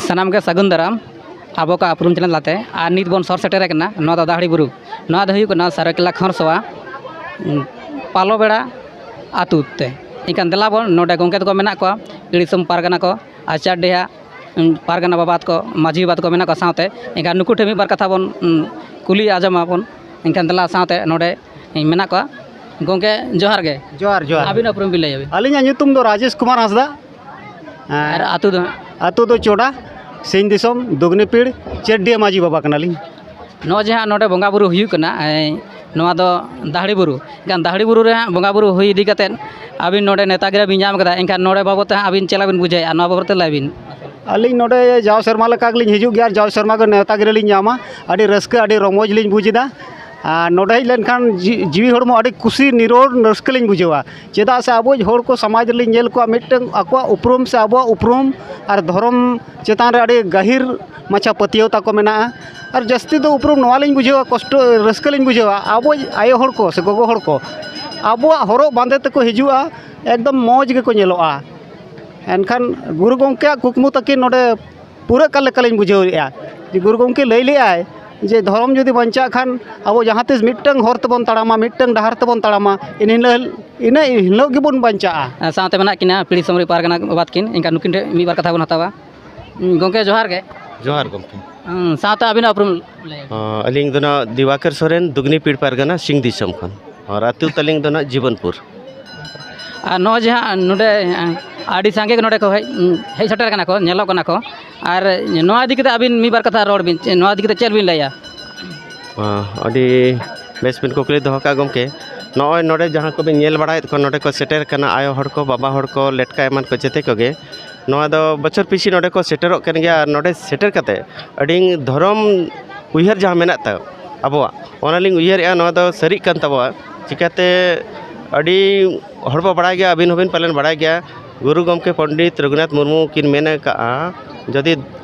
ᱥᱟᱱᱟᱢ ᱜᱮ ᱥᱟᱹᱜᱩᱱ ᱫᱟᱨᱟᱢ ᱟᱵᱚ ᱠᱚ ᱩᱯᱨᱩᱢ ᱪᱮᱱᱮᱞ ᱛᱟᱞᱟᱛᱮ᱾ ᱟᱨ ᱱᱤᱛ ᱵᱚᱱ ᱥᱚᱨ ᱥᱮᱴᱮᱨ ᱟᱠᱟᱱᱟ ᱱᱚᱣᱟ ᱫᱚ ᱫᱟᱦᱲᱤ ᱵᱩᱨᱩ᱾ ᱱᱚᱣᱟ ᱫᱚ ᱦᱩᱭᱩᱜ ᱠᱟᱱᱟ ᱥᱟᱹᱨᱟᱹᱭᱠᱮᱞᱟ ᱠᱷᱚᱨᱥᱚᱣᱟ, ᱩᱸ, ᱯᱟᱞᱚᱵᱮᱲᱟ ᱟᱹᱛᱩ ᱛᱮ᱾ ᱮᱱᱠᱷᱟᱱ ᱫᱮᱞᱟ ᱵᱚᱱ, ᱱᱚᱰᱮ ᱜᱚᱢᱠᱮ ᱛᱟᱠᱚ ᱢᱮᱱᱟᱜ ᱠᱚᱣᱟ, ᱤᱲᱤᱥᱚᱢ ᱯᱟᱨᱜᱟᱱᱟ ᱠᱚ, ᱟᱪᱟᱨᱰᱤᱦᱟ, ᱩᱸ, ᱯᱟᱨᱜᱟᱱᱟ ᱵᱟᱵᱟ ᱛᱟᱠᱚ, ᱢᱟᱹᱡᱷᱤ ᱵᱟᱵᱟ ᱛᱟᱠᱚ ᱢᱮᱱᱟᱜ ᱠᱚᱣᱟ ᱥᱟᱶᱛᱮ᱾ ᱮᱱᱠᱷᱟᱱ ᱱᱩᱠᱩ ᱴᱷᱮᱱ ᱢᱤᱫ ᱵᱟᱨ ᱠᱟᱛᱷᱟ ᱵᱚᱱ, ᱩᱸ, ᱠᱩᱞᱤ ᱟᱸᱡᱚᱢᱟ ᱵᱚᱱ᱾ ᱮᱱᱠᱷᱟᱱ ᱫᱮᱞᱟ ᱥᱟᱶᱛᱮ ᱱᱚᱰᱮ ᱢᱮᱱᱟᱜ ᱠᱚᱣᱟ᱾ ᱜᱚᱢᱠᱮ ᱡᱚᱦᱟᱨ ᱜᱮ᱾ ᱡᱚᱦᱟᱨ, ᱡᱚᱦᱟᱨ᱾ ᱟᱹᱵᱤᱱᱟᱜ ᱩᱯᱨᱩᱢ ᱵᱤᱱ ᱞᱟᱹᱭᱟ ᱵᱤᱱ? ᱟᱹᱞᱤᱧᱟᱜ ᱧᱩᱛᱩᱢ ᱫᱚ ᱨᱟᱡᱮᱥ ᱠᱩᱢᱟᱨ ᱦᱟᱸᱥᱫᱟ᱾ ᱟᱨ ᱟᱹᱛᱩ ᱫᱚ ᱦᱟᱸᱜ? ᱟᱹᱛᱩ ᱫᱚ ᱪᱚᱰᱟ, ᱥᱤᱧ ᱫᱤᱥᱚᱢ, ᱫᱩᱜᱽᱱᱤᱯᱤᱲ, ᱪᱮᱰᱰᱤᱭᱟ ᱢᱟᱹᱡᱷᱤ ᱵᱟᱵᱟ ᱠᱟᱱᱟᱞᱤᱧ᱾ ᱱᱚᱣᱟ ᱡᱟᱦᱟᱸ ᱱᱚᱰᱮ ᱵᱚᱸᱜᱟ ᱵᱩᱨᱩ ᱦᱩᱭᱩᱜ ᱠᱟᱱᱟ, ᱮ, ᱱᱚᱣᱟ ᱫᱚ ᱫᱟᱦᱲᱤ ᱵᱩᱨᱩ᱾ ᱮᱱᱠᱷᱟᱱ ᱫᱟᱦᱲᱤ ᱵᱩᱨᱩ ᱨᱮ ᱦᱟᱸᱜ ᱵᱚᱸᱜᱟ ᱵᱩᱨᱩ ᱦᱩᱭ ᱤᱫᱤ ᱠᱟᱛᱮᱫ ᱟᱹᱵᱤᱱ ᱱᱚᱰᱮ ᱱᱮᱣᱛᱟ ᱜᱤᱨᱟᱹ ᱵᱤᱱ ᱧᱟᱢ ᱠᱟᱫᱟ, ᱮᱱᱠᱷᱟᱱ ᱱᱚᱰᱮ ᱵᱟᱵᱚᱫ ᱛᱮ ᱦᱟᱸᱜ ᱟᱹᱵᱤᱱ ᱪᱮᱫ ᱞᱮᱠᱟ ᱵᱤᱱ ᱵᱩᱡᱷᱟᱹᱣᱮᱫᱼᱟ? ᱱᱚᱣᱟ ᱵᱟᱵᱚᱫ ᱛᱮ ᱞᱟᱹᱭ ᱵᱤᱱ᱾ ᱟᱹᱞᱤᱧ ᱱᱚᱰᱮ ᱡᱟᱣ ᱥᱮᱨᱢᱟ ᱞᱮᱠᱟ ᱜᱮᱞᱤᱧ ᱦᱤᱡᱩᱜ ᱜᱮᱭᱟ ᱟᱨ ᱡᱟᱣ ᱥᱮᱨᱢᱟ ᱜᱮ ᱱᱮᱣᱛᱟ ᱜᱤᱨᱟᱹ ᱞᱤᱧ ᱧᱟᱢᱟ᱾ ᱟᱹᱰᱤ ᱨᱟᱹᱥᱠᱟᱹ, ᱟᱹᱰᱤ ᱨᱚᱢᱚᱡᱽ ᱞᱤᱧ ᱵᱩᱡᱽ ᱮᱫᱟ᱾ ᱟᱨ ᱱᱚᱰᱮ ᱦᱮᱡ ᱞᱮᱱᱠᱷᱟᱱ ᱡᱤ- ᱡᱤᱣᱤ ᱦᱚᱲᱢᱚ ᱟᱹᱰᱤ ᱠᱩᱥᱤ ᱱᱤᱨᱚᱲ ᱨᱟᱹᱥᱠᱟᱹ ᱞᱤᱧ ᱵᱩᱡᱷᱟᱹᱣᱟ᱾ ᱪᱮᱫᱟᱜ ᱥᱮ ᱟᱵᱚᱭᱤᱡ ᱦᱚᱲ ᱠᱚ ᱥᱚᱢᱟᱡᱽ ᱨᱮᱞᱤᱧ ᱧᱮᱞ ᱠᱚᱣᱟ, ᱢᱤᱫᱴᱟᱝ ᱟᱠᱚᱣᱟᱜ ᱩᱯᱨᱩᱢ ᱥᱮ ᱟᱵᱚᱣᱟᱜ ᱩᱯᱨᱩᱢ ᱟᱨ ᱫᱷᱚᱨᱚᱢ ᱪᱮᱛᱟᱱ ᱨᱮ ᱟᱹᱰᱤ ᱜᱟᱹᱦᱤᱨ ᱢᱟᱪᱷᱟ ᱯᱟᱹᱛᱭᱟᱹᱣ ᱛᱟᱠᱚ ᱢᱮᱱᱟᱜᱼᱟ᱾ ᱟᱨ ᱡᱟᱹᱥᱛᱤ ᱫᱚ ᱩᱯᱨᱩᱢ ᱱᱚᱣᱟ ᱞᱤᱧ ᱵᱩᱡᱷᱟᱹᱣᱟ, ᱠᱚᱥᱴᱚ ᱨᱟᱹᱥᱠᱟᱹ ᱞᱤᱧ ᱵᱩᱡᱷᱟᱹᱣᱟ, ᱟᱵᱚᱭᱤᱡ ᱟᱭᱳ ᱦᱚᱲ ᱠᱚ ᱥᱮ ᱜᱚᱜᱚ ᱦᱚᱲ ᱠᱚ ᱟᱵᱚᱣᱟᱜ ᱦᱚᱨᱚᱜ ᱵᱟᱸᱫᱮ ᱛᱮᱠᱚ ᱦᱤᱡᱩᱜᱼᱟ, ᱮᱠᱫᱚᱢ ᱢᱚᱡᱽ ᱜᱮᱠᱚ ᱧᱮᱞᱚᱜᱼᱟ᱾ ᱮᱱᱠᱷᱟᱱ ᱜᱩᱨᱩ ᱜᱚᱢᱠᱮᱭᱟᱜ ᱠᱩᱠᱢᱩ ᱛᱟᱹᱠᱤᱱ ᱱᱚᱰᱮ ᱯᱩᱨᱟᱹᱜ ᱠᱟᱱ ᱞᱮᱠᱟᱞᱤᱧ ᱵᱩᱡᱷᱟᱹᱣᱮᱫᱼᱟ᱾ ᱡᱮ ᱜᱩᱨᱩ ᱜᱚᱢᱠᱮ ᱞᱟᱹᱭ ᱞᱮᱫᱼᱟᱭ ᱡᱮ ᱫᱷᱚᱨᱚᱢ ᱡᱩᱫᱤ ᱵᱟᱧᱪᱟᱜ ᱠᱷᱟᱱ ᱟᱵᱚ ᱡᱟᱦᱟᱸ ᱛᱤᱥ ᱢᱤᱫᱴᱟᱝ ᱦᱚᱨ ᱛᱮᱵᱚᱱ ᱛᱟᱲᱟᱢᱟ, ᱢᱤᱫᱴᱟᱝ ᱰᱟᱦᱟᱨ ᱛᱮᱵᱚᱱ ᱛᱟᱲᱟᱢᱟ, ᱤᱱᱟᱹ ᱦᱤᱞᱳᱜ, ᱤᱱᱟᱹ ᱦᱤᱞᱳᱜ ᱜᱮᱵᱚᱱ ᱵᱟᱧᱪᱟᱜᱼᱟ᱾ ᱥᱟᱶᱛᱮ ᱢᱮᱱᱟᱜ ᱠᱤᱱᱟ ᱯᱤᱲᱤ ᱥᱚᱢᱨᱤ ᱯᱟᱨᱜᱟᱱᱟ ᱵᱟᱵᱟ ᱛᱟᱹᱠᱤᱱ, ᱮᱱᱠᱷᱟᱱ ᱱᱩᱠᱤᱱ ᱴᱷᱮᱱ ᱢᱤᱫ ᱵᱟᱨ ᱠᱟᱛᱷᱟ ᱵᱚᱱ ᱦᱟᱛᱟᱣᱟ᱾ ᱦᱩᱸ, ᱜᱚᱢᱠᱮ ᱡᱚᱦᱟᱨ ᱜᱮ᱾ ᱡᱚᱦᱟᱨ ᱜᱚᱢᱠᱮ᱾ ᱦᱩᱸ, ᱥᱟᱶᱛᱮ ᱟᱹᱵᱤᱱᱟᱜ ᱩᱯᱨᱩᱢ ᱞᱟᱹᱭ ᱵᱤᱱ᱾ ᱚ, ᱟᱹᱞᱤᱧ ᱫᱚ ᱱᱟᱜ ᱫᱤᱣᱟᱠᱚᱨ ᱥᱚᱨᱮᱱ, ᱫᱩᱜᱽᱱᱤ ᱯᱤᱲ ᱯᱟᱨᱜᱟᱱᱟ, ᱥᱤᱝ ᱫᱤᱥᱚᱢ ᱠᱷᱚᱱ᱾ ᱟᱨ ᱟᱹᱛᱩ ᱛᱟᱹᱞᱤᱧ ᱫᱚ ᱱᱟᱜ ᱡᱤᱵᱚᱱᱯᱩᱨ᱾ ᱟᱨ ᱱᱚᱜᱼᱚᱭ ᱡᱮ ᱦᱟᱸᱜ ᱱᱚᱰᱮ ᱟᱹᱰᱤ ᱥᱟᱸᱜᱮ ᱜᱮ ᱱᱚᱰᱮ ᱠᱚ ᱦᱮᱡ, ᱦᱮᱡ ᱥᱮᱴᱮᱨ ᱠᱟᱱᱟ ᱠᱚ, ᱧᱮᱞᱚᱜ ᱠᱟᱱᱟ ᱠᱚ, ᱟᱨ ᱱᱚᱣᱟ ᱤᱫᱤ ᱠᱟᱛᱮ ᱟᱹᱵᱤᱱ ᱢᱤᱫ ᱵᱟᱨ ᱠᱟᱛᱷᱟ ᱨᱚᱲ ᱵᱤᱱ, ᱱᱚᱣᱟ ᱤᱫᱤ ᱠᱟᱛᱮ ᱪᱮᱫ ᱵᱤᱱ ᱞᱟᱹᱭᱟ? ᱦᱚᱸ, ᱟᱹᱰᱤ ᱵᱮᱥ ᱵᱤᱱ ᱠᱩᱠᱞᱤ ᱫᱚᱦᱚ ᱠᱟᱜᱼᱟ ᱜᱚᱢᱠᱮ᱾ ᱱᱚᱜᱼᱚᱭ ᱱᱚᱰᱮ ᱡᱟᱦᱟᱸ ᱠᱚᱵᱤᱱ ᱧᱮᱞ ᱵᱟᱲᱟᱭᱮᱫ ᱠᱚᱣᱟ, ᱱᱚᱰᱮ ᱠᱚ ᱥᱮᱴᱮᱨ ᱠᱟᱱᱟ ᱟᱭᱳ ᱦᱚᱲ ᱠᱚ, ᱵᱟᱵᱟ ᱦᱚᱲ ᱠᱚ, ᱞᱮᱴᱠᱟ ᱮᱢᱟᱱ ᱠᱚ ᱡᱮᱛᱮ ᱠᱚᱜᱮ᱾ ᱱᱚᱣᱟ ᱫᱚ ᱵᱚᱪᱷᱚᱨ ᱯᱤᱪᱷᱤ ᱱᱚᱰᱮ ᱠᱚ ᱥᱮᱴᱮᱨᱚᱜ ᱠᱟᱱ ᱜᱮᱭᱟ᱾ ᱟᱨ ᱱᱚᱰᱮ ᱥᱮᱴᱮᱨ ᱠᱟᱛᱮ ᱟᱹᱰᱤ ᱫᱷᱚᱨᱚᱢ ᱩᱭᱦᱟᱹᱨ ᱡᱟᱦᱟᱸ ᱢᱮᱱᱟᱜ ᱛᱟᱵᱚ ᱟᱵᱚᱣᱟᱜ, ᱚᱱᱟᱞᱤᱧ ᱩᱭᱦᱟᱹᱨᱮᱜᱼᱟ, ᱱᱚᱣᱟ ᱫᱚ ᱥᱟᱹᱨᱤᱜ ᱠᱟᱱ ᱛᱟᱵᱚᱣᱟ᱾ ᱪᱤᱠᱟᱹᱛᱮ ᱟᱹᱰᱤ ᱦᱚᱲ ᱵᱚ ᱵᱟᱲᱟᱭ ᱜᱮᱭᱟ, ᱟᱹᱵᱤᱱ ᱦᱚᱸᱵᱤᱱ ᱯᱟᱞᱮᱱ ᱵᱟᱲᱟᱭ ᱜᱮᱭᱟ, ᱜᱩᱨᱩ ᱜᱚᱢᱠᱮ ᱯᱚᱱᱰᱤᱛ ᱨᱚᱜᱷᱩᱱᱟᱛᱷ ᱢᱩᱨᱢᱩ ᱠᱤᱱ ᱢᱮᱱ ᱟᱠᱟᱫᱼᱟ, ᱡᱩᱫᱤ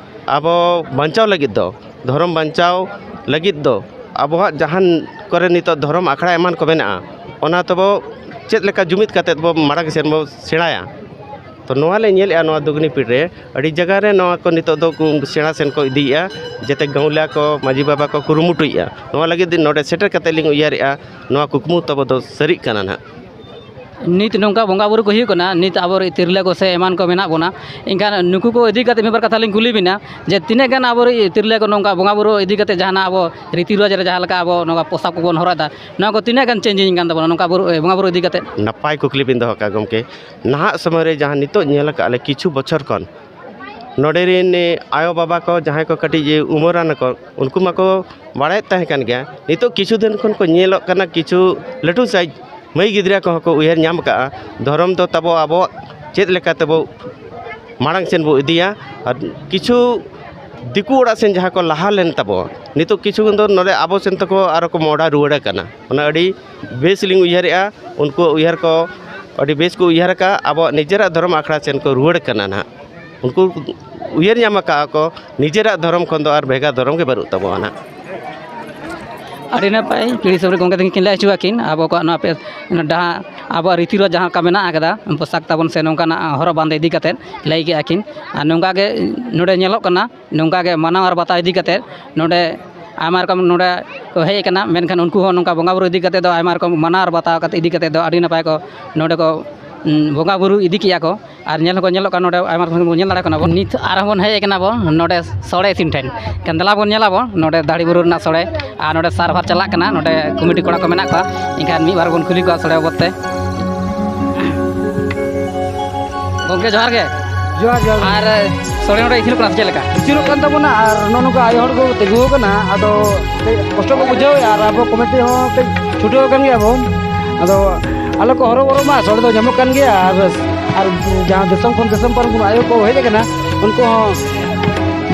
ᱟᱵᱚ ᱵᱟᱧᱪᱟᱣ ᱞᱟᱹᱜᱤᱫ ᱫᱚ, ᱫᱷᱚᱨᱚᱢ ᱵᱟᱧᱪᱟᱣ ᱞᱟᱹᱜᱤᱫ ᱫᱚ ᱟᱵᱚᱣᱟᱜ ᱡᱟᱦᱟᱸ ᱠᱚᱨᱮ ᱱᱤᱛᱚᱜ ᱫᱷᱚᱨᱚᱢ ᱟᱠᱷᱲᱟ ᱮᱢᱟᱱ ᱠᱚ ᱢᱮᱱᱟᱜᱼᱟ, ᱚᱱᱟ ᱛᱟᱵᱚ ᱪᱮᱫ ᱞᱮᱠᱟ ᱡᱩᱢᱤᱫ ᱠᱟᱛᱮᱫ ᱵᱚ ᱢᱟᱲᱟᱝ ᱥᱮᱱ ᱵᱚ ᱥᱮᱬᱟᱭᱟ᱾ ᱛᱚ ᱱᱚᱣᱟ ᱞᱮ ᱧᱮᱞᱮᱫᱼᱟ, ᱱᱚᱣᱟ ᱫᱩᱜᱽᱱᱤ ᱯᱤᱲ ᱨᱮ ᱟᱹᱰᱤ ᱡᱟᱭᱜᱟ ᱨᱮ ᱱᱚᱣᱟ ᱠᱚ ᱱᱤᱛᱚᱜ ᱫᱚ ᱠᱚ ᱥᱮᱬᱟ ᱥᱮᱱ ᱠᱚ ᱤᱫᱤᱭᱮᱫᱼᱟ, ᱡᱟᱛᱮ ᱜᱟᱶᱞᱟ ᱠᱚ, ᱢᱟᱹᱡᱷᱤ ᱵᱟᱵᱟ ᱠᱚ ᱠᱩᱨᱩᱢᱩᱴᱩᱭᱮᱫᱼᱟ᱾ ᱱᱚᱣᱟ ᱞᱟᱹᱜᱤᱫ ᱱᱚᱰᱮ ᱥᱮᱴᱮᱨ ᱠᱟᱛᱮᱫ ᱞᱤᱧ ᱩᱭᱦᱟᱹᱨᱮᱫᱼᱟ, ᱱᱚᱣᱟ ᱠᱩᱠᱢᱩ ᱛᱟᱵᱚ ᱫᱚ ᱥᱟᱹᱨᱤᱜ ᱠᱟᱱᱟ ᱱᱟᱦᱟᱜ᱾ ᱱᱤᱛ ᱱᱚᱝᱠᱟ ᱵᱚᱸᱜᱟ ᱵᱩᱨᱩ ᱠᱚ ᱦᱩᱭᱩᱜ ᱠᱟᱱᱟ, ᱱᱤᱛ ᱟᱵᱚᱨᱮᱱ ᱛᱤᱨᱞᱟᱹ ᱠᱚ ᱥᱮ ᱮᱢᱟᱱ ᱠᱚ ᱢᱮᱱᱟᱜ ᱵᱚᱱᱟ, ᱮᱱᱠᱷᱟᱱ ᱱᱩᱠᱩ ᱠᱚ ᱤᱫᱤ ᱠᱟᱛᱮ ᱢᱤᱫ ᱵᱟᱨ ᱠᱟᱛᱷᱟ ᱞᱤᱧ ᱠᱩᱞᱤ ᱵᱤᱱᱟ ᱡᱮ ᱛᱤᱱᱟᱹᱜ ᱜᱟᱱ ᱟᱵᱚᱨᱮᱱ ᱛᱤᱨᱞᱟᱹ ᱠᱚ ᱱᱚᱝᱠᱟ ᱵᱚᱸᱜᱟ ᱵᱩᱨᱩ ᱤᱫᱤ ᱠᱟᱛᱮ ᱡᱟᱦᱟᱱᱟᱜ ᱟᱵᱚ ᱨᱤᱛᱤ ᱨᱮᱣᱟᱡᱽ ᱨᱮ ᱡᱟᱦᱟᱸ ᱞᱮᱠᱟ ᱟᱵᱚ ᱱᱚᱣᱟ ᱯᱳᱥᱟᱠ ᱠᱚᱵᱚᱱ ᱦᱚᱨᱚᱜ ᱮᱫᱟ, ᱱᱚᱣᱟ ᱠᱚ ᱛᱤᱱᱟᱹᱜ ᱜᱟᱱ ᱪᱮᱧᱡᱤᱝ ᱠᱟᱱ ᱛᱟᱵᱚᱱᱟ ᱱᱚᱝᱠᱟ ᱵᱩᱨᱩ, ᱵᱚᱸᱜᱟ ᱵᱩᱨᱩ ᱤᱫᱤ ᱠᱟᱛᱮ? ᱱᱟᱯᱟᱭ ᱠᱩᱠᱞᱤ ᱵᱤᱱ ᱫᱚᱦᱚ ᱠᱟᱜᱼᱟ ᱜᱚᱢᱠᱮ᱾ ᱱᱟᱦᱟᱜ ᱥᱚᱢᱚᱭ ᱨᱮ ᱡᱟᱦᱟᱸ ᱱᱤᱛᱚᱜ ᱧᱮᱞ ᱟᱠᱟᱫ ᱞᱮ ᱠᱤᱪᱷᱩ ᱵᱚᱪᱷᱚᱨ ᱠᱷᱚᱱ ᱱᱚᱰᱮ ᱨᱮᱱ ᱟᱭᱳ ᱵᱟᱵᱟ ᱠᱚ ᱡᱟᱦᱟᱸᱭ ᱠᱚ ᱠᱟᱹᱴᱤᱡ ᱩᱢᱮᱨᱟᱱ ᱠᱚ, ᱩᱱᱠᱩ ᱢᱟᱠᱚ ᱵᱟᱲᱟᱭᱮᱫ ᱛᱟᱦᱮᱸ ᱠᱟᱱ ᱜᱮᱭᱟ᱾ ᱱᱤᱛᱚᱜ ᱠᱤᱪᱷᱩ ᱫᱤᱱ ᱠᱷᱚᱱ ᱠᱚ ᱧᱮᱞᱚᱜ ᱠᱟᱱᱟ, ᱠᱤᱪᱷᱩ ᱞᱟᱹᱴᱩ ᱥᱟᱭᱤᱡ ᱢᱟᱹᱭ ᱜᱤᱫᱽᱨᱟᱹ ᱠᱚᱦᱚᱸ ᱠᱚ ᱩᱭᱦᱟᱹᱨ ᱧᱟᱢ ᱠᱟᱜᱼᱟ, ᱫᱷᱚᱨᱚᱢ ᱫᱚ ᱛᱟᱵᱚ ᱟᱵᱚᱣᱟᱜ ᱪᱮᱫ ᱞᱮᱠᱟ ᱛᱮᱵᱚ ᱢᱟᱲᱟᱝ ᱥᱮᱱ ᱵᱚ ᱤᱫᱤᱭᱟ᱾ ᱟᱨ ᱠᱤᱪᱷᱩ ᱫᱤᱠᱩ ᱚᱲᱟᱜ ᱥᱮᱱ ᱡᱟᱦᱟᱸ ᱠᱚ ᱞᱟᱦᱟ ᱞᱮᱱ ᱛᱟᱵᱚ, ᱱᱤᱛᱚᱜ ᱠᱤᱪᱷᱩ ᱜᱟᱱ ᱫᱚ ᱱᱚᱰᱮ ᱟᱵᱚ ᱥᱮᱱ ᱛᱮᱠᱚ ᱟᱨᱚ ᱠᱚ ᱢᱚᱦᱰᱟ ᱨᱩᱣᱟᱹᱲ ᱠᱟᱱᱟ᱾ ᱚᱱᱟ ᱟᱹᱰᱤ ᱵᱮᱥ ᱞᱤᱧ ᱩᱭᱦᱟᱹᱨᱮᱜᱼᱟ᱾ ᱩᱱᱠᱩᱣᱟᱜ ᱩᱭᱦᱟᱹᱨ ᱠᱚ ᱟᱹᱰᱤ ᱵᱮᱥ ᱠᱚ ᱩᱭᱦᱟᱹᱨ ᱟᱠᱟᱫᱼᱟ, ᱟᱵᱚᱣᱟᱜ ᱱᱤᱡᱮᱨᱟᱜ ᱫᱷᱚᱨᱚᱢ ᱟᱠᱷᱲᱟ ᱥᱮᱱ ᱠᱚ ᱨᱩᱣᱟᱹᱲ ᱠᱟᱱᱟ ᱱᱟᱦᱟᱜ᱾ ᱩᱱᱠᱩ ᱩᱭᱦᱟᱹᱨ ᱧᱟᱢ ᱟᱠᱟᱫᱼᱟ ᱠᱚ, ᱱᱤᱡᱮᱨᱟᱜ ᱫᱷᱚᱨᱚᱢ ᱠᱷᱚᱱ ᱫᱚ ᱟᱨ ᱵᱷᱮᱜᱟᱨ ᱫᱷᱚᱨᱚᱢ ᱜᱮ ᱵᱟᱹᱱᱩᱜ ᱛᱟᱵᱚᱱᱟ ᱱᱟᱦᱟᱜ᱾ ᱟᱹᱰᱤ ᱱᱟᱯᱟᱭ ᱯᱤᱲᱦᱤ ᱥᱚᱵᱨᱮ ᱜᱚᱢᱠᱮ ᱛᱟᱹᱠᱤᱱ ᱠᱤᱱ ᱞᱟᱹᱭ ᱦᱚᱪᱚ ᱟᱹᱠᱤᱱ, ᱟᱵᱚ ᱠᱚᱣᱟᱜ ᱱᱚᱣᱟ ᱯᱮ-, ᱰᱟᱦᱟᱨ, ᱟᱵᱚᱣᱟᱜ ᱨᱤᱛᱤ ᱨᱮ ᱡᱟᱦᱟᱸ ᱞᱮᱠᱟ ᱢᱮᱱᱟᱜ ᱟᱠᱟᱫᱟ, ᱯᱳᱥᱟᱠ ᱛᱟᱵᱚᱱ ᱥᱮ ᱱᱚᱝᱠᱟᱱᱟᱜ ᱦᱚᱨᱚᱜ ᱵᱟᱸᱫᱮ ᱤᱫᱤ ᱠᱟᱛᱮᱫ ᱞᱟᱹᱭ ᱠᱮᱜᱼᱟ ᱠᱤᱱ᱾ ᱟᱨ ᱱᱚᱝᱠᱟ ᱜᱮ ᱱᱚᱰᱮ ᱧᱮᱞᱚᱜ ᱠᱟᱱᱟ, ᱱᱚᱝᱠᱟ ᱜᱮ ᱢᱟᱱᱟᱣ ᱟᱨ ᱵᱟᱛᱟᱣ ᱤᱫᱤ ᱠᱟᱛᱮᱫ ᱱᱚᱰᱮ ᱟᱭᱢᱟ ᱨᱚᱠᱚᱢ ᱱᱚᱰᱮ ᱠᱚ ᱦᱮᱡ ᱟᱠᱟᱱᱟ, ᱢᱮᱱᱠᱷᱟᱱ ᱩᱱᱠᱩ ᱦᱚᱸ ᱱᱚᱝᱠᱟ ᱵᱚᱸᱜᱟ ᱵᱩᱨᱩ ᱤᱫᱤ ᱠᱟᱛᱮᱫ ᱫᱚ ᱟᱭᱢᱟ ᱨᱚᱠᱚᱢ ᱢᱟᱱᱟᱣ ᱟᱨ ᱵᱟᱛᱟᱣ ᱠᱟᱛᱮ ᱤᱫᱤ ᱠᱟᱛᱮᱫ ᱫᱚ ᱟᱹᱰᱤ ᱱᱟᱯᱟᱭ ᱠᱚ ᱱᱚᱰᱮ ᱠᱚ, ᱩᱸ, ᱵᱚᱸᱜᱟ ᱵᱩᱨᱩ ᱤᱫᱤ ᱠᱮᱜᱼᱟ ᱠᱚ᱾ ᱟᱨ ᱧᱮᱞ ᱦᱚᱸᱠᱚ ᱧᱮᱞᱚᱜ ᱠᱟᱱᱟ, ᱱᱚᱰᱮ ᱟᱭᱢᱟ ᱨᱚᱠᱚᱢ ᱵᱚᱱ ᱧᱮᱞ ᱫᱟᱲᱮᱭᱟᱜ ᱠᱟᱱᱟ ᱵᱚᱱ᱾ ᱱᱤᱛ ᱟᱨᱦᱚᱸ ᱵᱚᱱ ᱦᱮᱡ ᱟᱠᱟᱱᱟ ᱵᱚᱱ ᱱᱚᱰᱮ ᱥᱚᱲᱮ ᱤᱥᱤᱱ ᱴᱷᱮᱱ᱾ ᱮᱱᱠᱷᱟᱱ ᱫᱮᱞᱟ ᱵᱚᱱ ᱧᱮᱞᱟ ᱵᱚᱱ ᱱᱚᱰᱮ ᱫᱟᱲᱤ ᱵᱩᱨᱩ ᱨᱮᱱᱟᱜ ᱥᱚᱲᱮ, ᱟᱨ ᱱᱚᱰᱮ ᱥᱟᱨᱵᱷᱟᱨ ᱪᱟᱞᱟᱜ ᱠᱟᱱᱟ, ᱱᱚᱰᱮ ᱠᱚᱢᱤᱴᱤ ᱠᱚᱲᱟ ᱠᱚ ᱢᱮᱱᱟᱜ ᱠᱚᱣᱟ᱾ ᱮᱱᱠᱷᱟᱱ ᱢᱤᱫ ᱵᱟᱨ ᱵᱚᱱ ᱠᱩᱞᱤ ᱠᱚᱣᱟ ᱥᱚᱲᱮ ᱵᱟᱵᱚᱫ ᱛᱮ᱾ ᱜᱚᱢᱠᱮ ᱡᱚᱦᱟᱨ ᱜᱮ᱾ ᱡᱚᱦᱟᱨ, ᱡᱚᱦᱟᱨ᱾ ᱟᱨ ᱥᱚᱲᱮ ᱱᱚᱰᱮ ᱤᱥᱤᱱᱚᱜ ᱠᱟᱱᱟ ᱥᱮ ᱪᱮᱫ ᱞᱮᱠᱟ? ᱤᱥᱤᱱᱚᱜ ᱠᱟᱱ ᱛᱟᱵᱚᱱᱟ, ᱟᱨ ᱱᱚᱜᱼᱚ ᱱᱚᱝᱠᱟ ᱟᱭᱳ ᱦᱚᱲ ᱠᱚ ᱛᱤᱸᱜᱩ ᱟᱠᱟᱱᱟ, ᱟᱫᱚ ᱠᱟᱹᱡ ᱠᱚᱥᱴᱚ ᱠᱚ ᱵᱩᱡᱷᱟᱹᱣᱮᱫᱼᱟ, ᱟᱨ ᱟᱵᱚ ᱠᱚᱢᱤᱴᱤ ᱦᱚᱸ ᱠᱟᱹᱡ ᱪᱷᱩᱴᱟᱹᱣ ᱟᱠᱟᱱ ᱜᱮᱭᱟ ᱵᱚᱱ᱾ ᱟᱫᱚ ᱟᱞᱚ ᱠᱚ ᱦᱚᱨᱚᱵᱚᱨᱚᱜ ᱢᱟ, ᱥᱚᱲᱮ ᱫᱚ ᱧᱟᱢᱚᱜ ᱠᱟᱱ ᱜᱮᱭᱟ, ᱟᱨ, ᱟᱨ ᱡᱟᱦᱟᱸ ᱫᱤᱥᱚᱢ ᱠᱷᱚᱱ ᱫᱤᱥᱚᱢ ᱯᱟᱨᱚᱢ ᱠᱷᱚᱱ ᱟᱭᱳ ᱠᱚ ᱦᱮᱡ ᱟᱠᱟᱱᱟ, ᱩᱱᱠᱩ ᱦᱚᱸ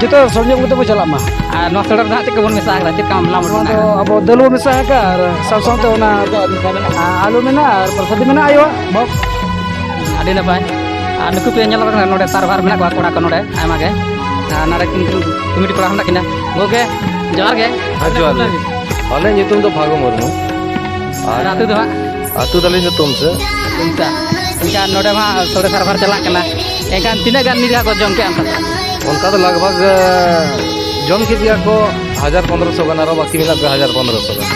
ᱡᱚᱛᱚ ᱥᱚᱲᱮ ᱡᱚᱢ ᱠᱟᱛᱮ ᱵᱚᱱ ᱪᱟᱞᱟᱜ ᱢᱟ᱾ ᱟᱨ ᱱᱚᱣᱟ ᱥᱚᱲᱮ ᱨᱮᱫᱚ ᱦᱟᱸᱜ ᱪᱮᱫ ᱠᱚᱵᱚᱱ ᱢᱮᱥᱟ ᱟᱠᱟᱫᱟ? ᱪᱮᱫ ᱞᱮᱠᱟ ᱢᱮᱱᱟᱜᱼᱟ? ᱟᱵᱚ ᱫᱚ ᱟᱹᱞᱩ ᱵᱚᱱ ᱢᱮᱥᱟ ᱟᱠᱟᱫᱼᱟ, ᱟᱨ ᱥᱟᱶ ᱥᱟᱶᱛᱮ ᱚᱱᱟ ᱟᱹᱞᱩ ᱢᱮᱱᱟᱜᱼᱟ, ᱟᱨ ᱯᱨᱚᱥᱟᱫᱤ ᱢᱮᱱᱟᱜᱼᱟ ᱟᱭᱳᱣᱟᱜ ᱵᱚᱠᱥ᱾ ᱟᱹᱰᱤ ᱱᱟᱯᱟᱭ᱾ ᱟᱨ ᱱᱩᱠᱩ ᱯᱮ ᱧᱮᱞ ᱟᱠᱟᱫᱟ ᱱᱚᱰᱮ ᱥᱟᱨᱵᱷᱟᱨ ᱢᱮᱱᱟᱜ ᱠᱚᱣᱟ ᱠᱚᱲᱟ ᱠᱚ ᱱᱚᱰᱮ ᱟᱭᱢᱟ ᱜᱮ᱾ ᱟᱨ ᱱᱚᱰᱮ ᱠᱤᱱ ᱠᱚᱢᱤᱴᱤ ᱠᱚᱲᱟ ᱦᱚᱸ ᱢᱮᱱᱟᱜ ᱠᱤᱱᱟ᱾ ᱜᱚᱢᱠᱮ ᱡᱚᱦᱟᱨ ᱜᱮ᱾ ᱦᱮᱸ, ᱡᱚᱦᱟᱨ ᱜᱮ᱾ ᱟᱞᱮ ᱧᱩᱛᱩᱢ ᱫᱚ ᱯᱷᱟᱹᱜᱩ ᱢᱩᱨᱢᱩ᱾ ᱟᱨ ᱟᱹᱛᱩ ᱫᱚ ᱦᱟᱸᱜ? ᱟᱹᱛᱩ ᱛᱟᱞᱮ ᱧᱩᱛᱩᱢ ᱥᱮ? ᱚᱱᱠᱟ᱾ ᱮᱱᱠᱷᱟᱱ ᱱᱚᱰᱮ ᱢᱟ ᱥᱚᱲᱮ ᱥᱟᱨᱵᱷᱟᱨ ᱪᱟᱞᱟᱜ ᱠᱟᱱᱟ᱾ ᱮᱱᱠᱷᱟᱱ ᱛᱤᱱᱟᱹᱜ ᱜᱟᱱ ᱱᱤᱭᱟᱹ ᱫᱷᱟᱣ ᱠᱚ ᱡᱚᱢ ᱠᱮᱜᱼᱟ ᱚᱱᱠᱟ? ᱚᱱᱠᱟ ᱫᱚ ᱞᱟᱜᱽ ᱵᱷᱟᱜᱽ, ᱮ, ᱡᱚᱢ ᱠᱮᱫ ᱜᱮᱭᱟ ᱠᱚ ᱦᱟᱡᱟᱨ ᱯᱚᱱᱫᱽᱨᱚᱥᱚ ᱜᱟᱱ, ᱟᱨᱚ ᱵᱟᱹᱠᱤ ᱢᱮᱱᱟᱜ ᱠᱚᱣᱟ ᱦᱟᱡᱟᱨ ᱯᱚᱱᱫᱽᱨᱚᱥᱚ ᱜᱟᱱ᱾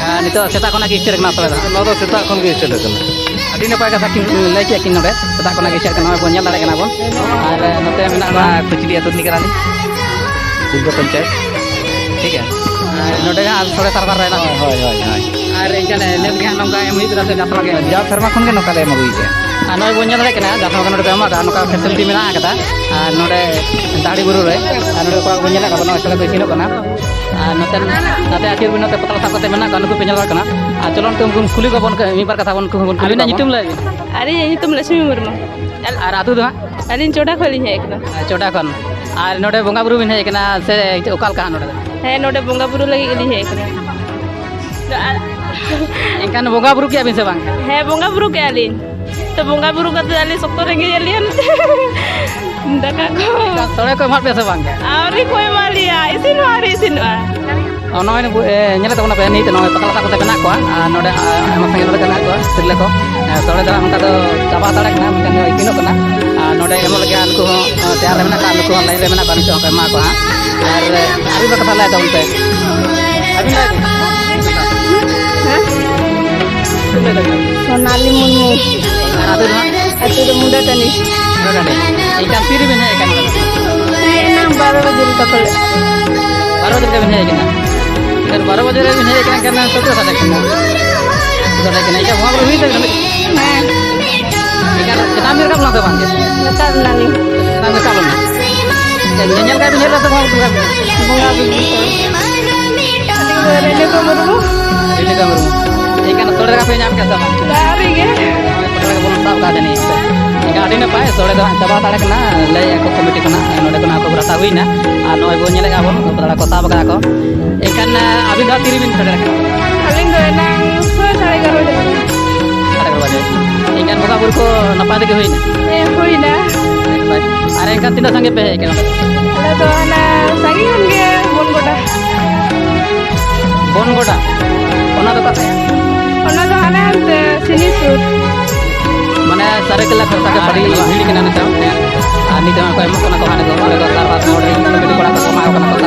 ᱟᱨ ᱱᱤᱛᱚᱜ ᱥᱮᱛᱟᱜ ᱠᱷᱚᱱᱟᱜ ᱜᱮ ᱥᱴᱟᱨᱴ ᱠᱟᱱᱟ ᱥᱚᱲᱮ ᱫᱚ ᱦᱟᱸᱜ? ᱱᱚᱣᱟ ᱫᱚ ᱥᱮᱛᱟᱜ ᱠᱷᱚᱱ ᱜᱮ ᱥᱴᱟᱨᱴ ᱟᱠᱟᱱᱟ᱾ ᱟᱹᱰᱤ ᱱᱟᱯᱟᱭ ᱠᱟᱛᱷᱟ ᱠᱤᱱ ᱞᱟᱹᱭ ᱠᱮᱫ ᱠᱤᱱ ᱱᱚᱰᱮ᱾ ᱥᱮᱛᱟᱜ ᱠᱷᱚᱱᱟᱜ ᱜᱮ ᱥᱴᱟᱨᱴ ᱠᱟᱱᱟ, ᱱᱚᱜᱼᱚᱭ ᱵᱚᱱ ᱧᱮᱞ ᱫᱟᱲᱮᱭᱟᱜ ᱠᱟᱱᱟ ᱵᱚᱱ᱾ ᱟᱨ ᱱᱚᱛᱮ ᱢᱮᱱᱟᱜ ᱠᱚᱣᱟ ᱱᱚᱣᱟ ᱠᱩᱪᱲᱤ ᱟᱹᱛᱩ ᱨᱤᱱᱤᱡ ᱠᱟᱱᱟᱞᱤᱧ᱾ ᱫᱩᱨᱜᱟ ᱯᱚᱧᱪᱟᱭᱮᱛ᱾ ᱴᱷᱤᱠ ᱜᱮᱭᱟ᱾ ᱟᱨ ᱱᱚᱰᱮ ᱦᱟᱸᱜ ᱥᱚᱲᱮ ᱥᱟᱨᱵᱷᱟᱨ ᱨᱮ ᱦᱮᱱᱟᱜ ᱦᱳᱭ, ᱦᱳᱭ, ᱦᱳᱭ, ᱦᱳᱭ᱾ ᱟᱨ ᱮᱱᱠᱷᱟᱱ ᱱᱮᱥ ᱜᱮ ᱦᱟᱸᱜ ᱱᱚᱝᱠᱟ ᱮᱢ ᱦᱩᱭᱩᱜ ᱠᱟᱱᱟ ᱥᱮ ᱡᱟᱣ ᱥᱮᱨᱢᱟ ᱜᱮ? ᱡᱟᱣ ᱥᱮᱨᱢᱟ ᱠᱷᱚᱱ ᱜᱮ ᱱᱚᱝᱠᱟ ᱞᱮ ᱮᱢ ᱟᱹᱜᱩᱭᱮᱫᱼᱟ᱾ ᱟᱨ ᱱᱚᱜᱼᱚᱭ ᱵᱚᱱ ᱧᱮᱞ ᱫᱟᱲᱮᱭᱟᱜ ᱠᱟᱱᱟ, ᱡᱟᱦᱟᱸ ᱞᱮᱠᱟ ᱱᱚᱰᱮ ᱠᱚ ᱮᱢ ᱟᱠᱟᱫᱼᱟ, ᱱᱚᱝᱠᱟ ᱯᱷᱮᱥᱤᱞᱤᱴᱤ ᱢᱮᱱᱟᱜ ᱟᱠᱟᱫᱟ᱾ ᱟᱨ ᱱᱚᱰᱮ ᱫᱟᱲᱤ ᱵᱩᱨᱩ ᱨᱮ, ᱟᱨ ᱱᱚᱰᱮ ᱠᱚᱲᱟ ᱠᱚᱵᱚᱱ ᱧᱮᱞᱮᱫ ᱠᱚᱣᱟ, ᱱᱚᱜᱼᱚᱭ ᱥᱚᱲᱮ ᱠᱚ ᱤᱥᱤᱱᱚᱜ ᱠᱟᱱᱟ᱾ ᱟᱨ ᱱᱚᱛᱮ, ᱱᱚᱛᱮ ᱟᱹᱪᱩᱨ ᱵᱤᱱ, ᱱᱚᱛᱮ ᱯᱟᱛᱲᱟ ᱥᱟᱵ ᱠᱟᱛᱮ ᱢᱮᱱᱟᱜ ᱠᱚᱣᱟ, ᱱᱩᱠᱩ ᱯᱮ ᱧᱮᱞ ᱫᱟᱲᱮᱭᱟᱜ ᱠᱟᱱᱟ᱾ ᱟᱨ ᱪᱚᱞᱚᱱ ᱛᱮ ᱩᱱᱠᱩ ᱠᱩᱞᱤ ᱠᱚᱣᱟ ᱵᱚᱱ, ᱢᱤᱫ ᱵᱟᱨ ᱠᱟᱛᱷᱟ ᱵᱚᱱ, ᱩᱱᱠᱩ ᱦᱚᱸᱵᱚᱱ ᱠᱩᱞᱤ ᱟᱹᱵᱤᱱᱟᱜ ᱠᱚᱣᱟ ᱧᱩᱛᱩᱢ ᱵᱚᱱ᱾ ᱞᱟᱹᱭ ᱵᱤᱱ᱾ ᱟᱹᱞᱤᱧᱟᱜ ᱧᱩᱛᱩᱢ ᱞᱚᱪᱷᱢᱤ ᱢᱩᱨᱢᱩ᱾ ᱟᱨ ᱟᱹᱛᱩ ᱫᱚ ᱦᱟᱸᱜ? ᱟᱹᱞᱤᱧ ᱪᱚᱰᱟ ᱠᱷᱚᱱ ᱞᱤᱧ ᱦᱮᱡ ᱟᱠᱟᱱᱟ᱾ ᱟᱨ ᱪᱚᱰᱟ ᱠᱷᱚᱱ᱾ ᱟᱨ ᱱᱚᱰᱮ ᱵᱚᱸᱜᱟ ᱵᱩᱨᱩ ᱵᱤᱱ ᱦᱮᱡ ᱟᱠᱟᱱᱟ ᱥᱮ ᱚᱠᱟ ᱞᱮᱠᱟ ᱦᱟᱸᱜ ᱱᱚᱰᱮ ᱫᱚ? ᱦᱮᱸ, ᱱᱚᱰᱮ ᱵᱚᱸᱜᱟ ᱵᱩᱨᱩ ᱞᱟᱹᱜᱤᱫ ᱜᱮᱞᱤᱧ ᱦᱮᱡ ᱟᱠᱟᱱᱟ᱾ ᱮᱱᱠᱷᱟᱱ ᱵᱚᱸᱜᱟ ᱵᱩᱨᱩ ᱠᱮᱜᱼᱟ ᱵᱤᱱ ᱥᱮ ᱵᱟᱝ? ᱦᱮᱸ, ᱵᱚᱸᱜᱟ ᱵᱩᱨᱩ ᱠᱮᱜᱼᱟ ᱞᱤᱧ᱾ ᱛᱚ, ᱵᱚᱸᱜᱟ ᱵᱩᱨᱩ ᱠᱟᱛᱮ ᱟᱹᱞᱤᱧ ᱥᱚᱠᱛᱚ ᱨᱮᱸᱜᱮᱡ ᱮᱫ ᱞᱤᱧᱟ ᱱᱚᱛᱮ᱾ ᱫᱟᱠᱟ ᱠᱚ᱾ ᱮᱱᱠᱷᱟᱱ ᱥᱚᱲᱮ ᱠᱚ ᱮᱢᱟᱫ ᱯᱮᱭᱟ ᱥᱮ ᱵᱟᱝ ᱜᱮ? ᱟᱹᱣᱨᱤ ᱠᱚ ᱮᱢᱟ ᱞᱮᱭᱟ, ᱤᱥᱤᱱ ᱦᱚᱸ ᱟᱹᱣᱨᱤ ᱤᱥᱤᱱᱚᱜᱼᱟ᱾ ᱚ, ᱱᱚᱜᱼᱚᱭ ᱱᱩᱠᱩ, ᱮ, ᱧᱮᱞᱮᱫ ᱛᱟᱵᱚᱱᱟ ᱯᱮ ᱱᱤᱛ ᱱᱚᱜᱼᱚᱭ ᱯᱟᱛᱲᱟ ᱥᱟᱵ ᱠᱟᱛᱮ ᱢᱮᱱᱟᱜ ᱠᱚᱣᱟ, ᱟᱨ ᱱᱚᱰᱮ, ᱟ, ᱟᱭᱢᱟ ᱥᱟᱸᱜᱮ ᱱᱚᱰᱮ ᱠᱚ ᱢᱮᱱᱟᱜ ᱠᱚᱣᱟ ᱛᱤᱨᱞᱟᱹ ᱠᱚ᱾ ᱮ, ᱥᱚᱲᱮ ᱫᱚ ᱦᱟᱸᱜ ᱱᱚᱝᱠᱟ ᱫᱚ ᱪᱟᱵᱟ ᱦᱟᱛᱟᱲ ᱠᱟᱱᱟ, ᱢᱮᱱᱠᱷᱟᱱ ᱤᱥᱤᱱᱚᱜ ᱠᱟᱱᱟ᱾ ᱟᱨ ᱱᱚᱰᱮ ᱮᱢᱚᱜ ᱞᱟᱹᱜᱤᱫ ᱦᱟᱸᱜ ᱱᱩᱠᱩ ᱦᱚᱸ, ᱟ, ᱛᱮᱭᱟᱨ ᱨᱮ ᱢᱮᱱᱟᱜ ᱠᱚᱣᱟ, ᱱᱩᱠᱩ ᱦᱚᱸ ᱞᱟᱭᱤᱱ ᱨᱮ ᱢᱮᱱᱟᱜ ᱠᱚᱣᱟ, ᱱᱤᱛᱚᱜ ᱦᱚᱸᱠᱚ ᱮᱢᱟ ᱠᱚᱣᱟ ᱦᱟᱸᱜ᱾ ᱟᱨ, ᱮ, ᱟᱹᱵᱤᱱ ᱫᱚ ᱠᱟᱛᱷᱟ ᱞᱟᱹᱭ ᱛᱟᱵᱚᱱ ᱯᱮ᱾ ᱟᱹᱵᱤᱱ ᱞᱟᱹᱭ ᱵᱤᱱ᱾ ᱦᱮᱸ? ᱪᱮᱫ ᱞᱟᱹᱭ ᱫᱟᱵᱤᱱ? ᱥᱳᱱᱟᱞᱤ ᱢᱩᱨᱢᱩ᱾ ᱟᱨ ᱟᱹᱛᱩ ᱫᱚ ᱦᱟᱸᱜ? ᱟᱹᱛᱩ ᱫᱚ ᱢᱩᱰᱟᱹ ᱴᱟᱺᱰᱤ᱾ ᱢᱩᱰᱟᱹ ᱴᱟᱺᱰᱤ᱾ ᱮᱱᱠᱷᱟᱱ ᱛᱤ ᱨᱮᱵᱤᱱ ᱦᱮᱡ ᱟᱠᱟᱱᱟ? ᱦᱮᱡ ᱮᱱᱟ ᱵᱟᱨᱚ ᱵᱟᱡᱮ ᱞᱮᱠᱟ ᱯᱟᱞᱮ᱾ ᱵᱟᱨᱚ ᱵᱟᱡᱮ ᱞᱮᱠᱟ ᱵᱤᱱ ᱦᱮᱡ ᱟᱠᱟᱱᱟ? ᱮᱱᱠᱷᱟᱱ ᱵᱟᱨᱚ ᱵᱟᱡᱮ ᱨᱮ ᱵᱤᱱ ᱦᱮᱡ ᱟᱠᱟᱱᱟ, ᱮᱱᱠᱷᱟᱱ ᱥᱟᱰᱮ ᱠᱟᱱᱟ᱾ ᱥᱟᱰᱮ ᱠᱟᱱᱟ᱾ ᱮᱱᱠᱷᱟᱱ ᱵᱚᱸᱜᱟ ᱵᱩᱨᱩ ᱦᱩᱭ ᱥᱟᱹᱛ ᱮᱱᱟ? ᱦᱮᱸ᱾ ᱮᱱᱠᱷᱟᱱ ᱪᱮᱛᱟᱱ ᱵᱤᱱ ᱨᱟᱠᱟᱵ ᱞᱮᱱᱟ ᱥᱮ ᱵᱟᱝ? ᱨᱟᱠᱟᱵ ᱮᱱᱟᱞᱤᱧ᱾ ᱪᱮᱛᱟᱱ ᱵᱤᱱ ᱨᱟᱠᱟᱵ ᱞᱮᱱᱟ? ᱮᱱᱠᱷᱟᱱ ᱧᱮᱧᱮᱞ ᱠᱟᱜ ᱵᱤᱱ ᱦᱮᱡ ᱞᱮᱱᱟ ᱥᱮ ᱵᱚᱸᱜᱟ ᱵᱩᱨᱩ? ᱵᱚᱸᱜᱟ ᱵᱩᱨᱩ᱾ ᱟᱹᱞᱤᱧ ᱫᱚ ᱨᱮᱱᱩᱠᱟ ᱢᱩᱨᱢᱩ᱾ ᱨᱮᱱᱩᱠᱟ ᱢᱩᱨᱢᱩ᱾ ᱮᱱᱠᱷᱟᱱ ᱥᱚᱲᱮ ᱫᱟᱠᱟ ᱯᱮ ᱧᱟᱢ ᱠᱮᱫᱟ ᱥᱮ ᱵᱟᱝ? ᱟᱹᱣᱨᱤ ᱜᱮ᱾ ᱯᱟᱛᱲᱟ ᱠᱚᱵᱚᱱ ᱥᱟᱵ ᱠᱟᱜᱼᱟ ᱡᱟᱹᱱᱤᱡ᱾ ᱮᱱᱠᱷᱟᱱ ᱟᱹᱰᱤ ᱱᱟᱯᱟᱭ, ᱥᱚᱲᱮ ᱫᱚ ᱦᱟᱸᱜ ᱪᱟᱵᱟ ᱦᱟᱛᱟᱲ ᱠᱟᱱᱟ, ᱞᱟᱹᱭᱮᱫᱼᱟ ᱠᱚ ᱠᱚᱢᱤᱴᱤ ᱠᱷᱚᱱᱟᱜ ᱱᱚᱰᱮ ᱠᱷᱚᱱᱟᱜ ᱠᱚ ᱦᱟᱛᱟᱣ ᱦᱩᱭᱱᱟ᱾ ᱟᱨ ᱱᱚᱜᱼᱚᱭ ᱵᱚᱱ ᱧᱮᱞᱮᱫᱼᱟ ᱵᱚᱱ, ᱯᱟᱛᱲᱟ ᱠᱚ ᱥᱟᱵ ᱠᱟᱫᱟ ᱠᱚ᱾ ᱮᱱᱠᱷᱟᱱ, ᱟᱹᱵᱤᱱ ᱫᱚ ᱦᱟᱸᱜ ᱛᱤᱨᱮᱵᱤᱱ ᱥᱮᱴᱮᱨ ᱠᱟᱱᱟ? ᱟᱹᱞᱤᱧ ᱫᱚ ᱮᱱᱟᱝ ᱥᱟᱲᱮ ᱮᱜᱟᱨᱚ ᱵᱟᱡᱮ᱾ ᱥᱟᱲᱮ ᱮᱜᱟᱨᱚ ᱵᱟᱡᱮ᱾ ᱮᱱᱠᱷᱟᱱ ᱵᱚᱸᱜᱟ ᱵᱩᱨᱩ ᱠᱚ ᱱᱟᱯᱟᱭ ᱛᱮᱜᱮ ᱦᱩᱭᱱᱟ? ᱦᱮᱸ, ᱦᱩᱭᱱᱟ᱾ ᱟᱨ ᱮᱱᱠᱷᱟᱱ ᱛᱤᱱᱟᱹᱜ ᱥᱟᱸᱜᱮ ᱯᱮ ᱦᱮᱡ ᱠᱟᱱᱟ? ᱟᱞᱮ ᱫᱚ ᱦᱟᱱᱟ ᱥᱟᱺᱜᱤᱧ ᱠᱷᱚᱱ ᱜᱮ ᱵᱚᱱ ᱜᱚᱰᱟ᱾ ᱵᱚᱱ ᱜᱚᱰᱟ? ᱚᱱᱟ ᱫᱚ ᱚᱠᱟ ᱥᱮᱫ? ᱚᱱᱟ ᱫᱚ ᱦᱟᱱᱮ ᱦᱟᱱᱛᱮ ᱥᱤᱱᱤ ᱥᱩᱨ᱾ ᱢᱟᱱᱮ ᱥᱟᱹᱨᱟᱹᱭᱠᱮᱞᱟ ᱠᱷᱚᱱ ᱥᱟᱸᱜᱮ ᱟᱹᱰᱤ ᱵᱷᱤᱲ ᱠᱟᱱᱟ ᱱᱤᱛᱚᱜ᱾ ᱟᱨ ᱱᱤᱛᱚᱜ ᱦᱚᱸ ᱠᱚ ᱮᱢᱚᱜ ᱠᱟᱱᱟ ᱠᱚ ᱦᱟᱸᱰᱮ ᱫᱚ, ᱚᱸᱰᱮ ᱫᱚ ᱥᱟᱨ ᱵᱟᱨ ᱠᱚ ᱠᱚᱲᱟ ᱠᱚ ᱮᱢᱟ ᱠᱚ ᱠᱟᱱᱟ ᱠᱚ᱾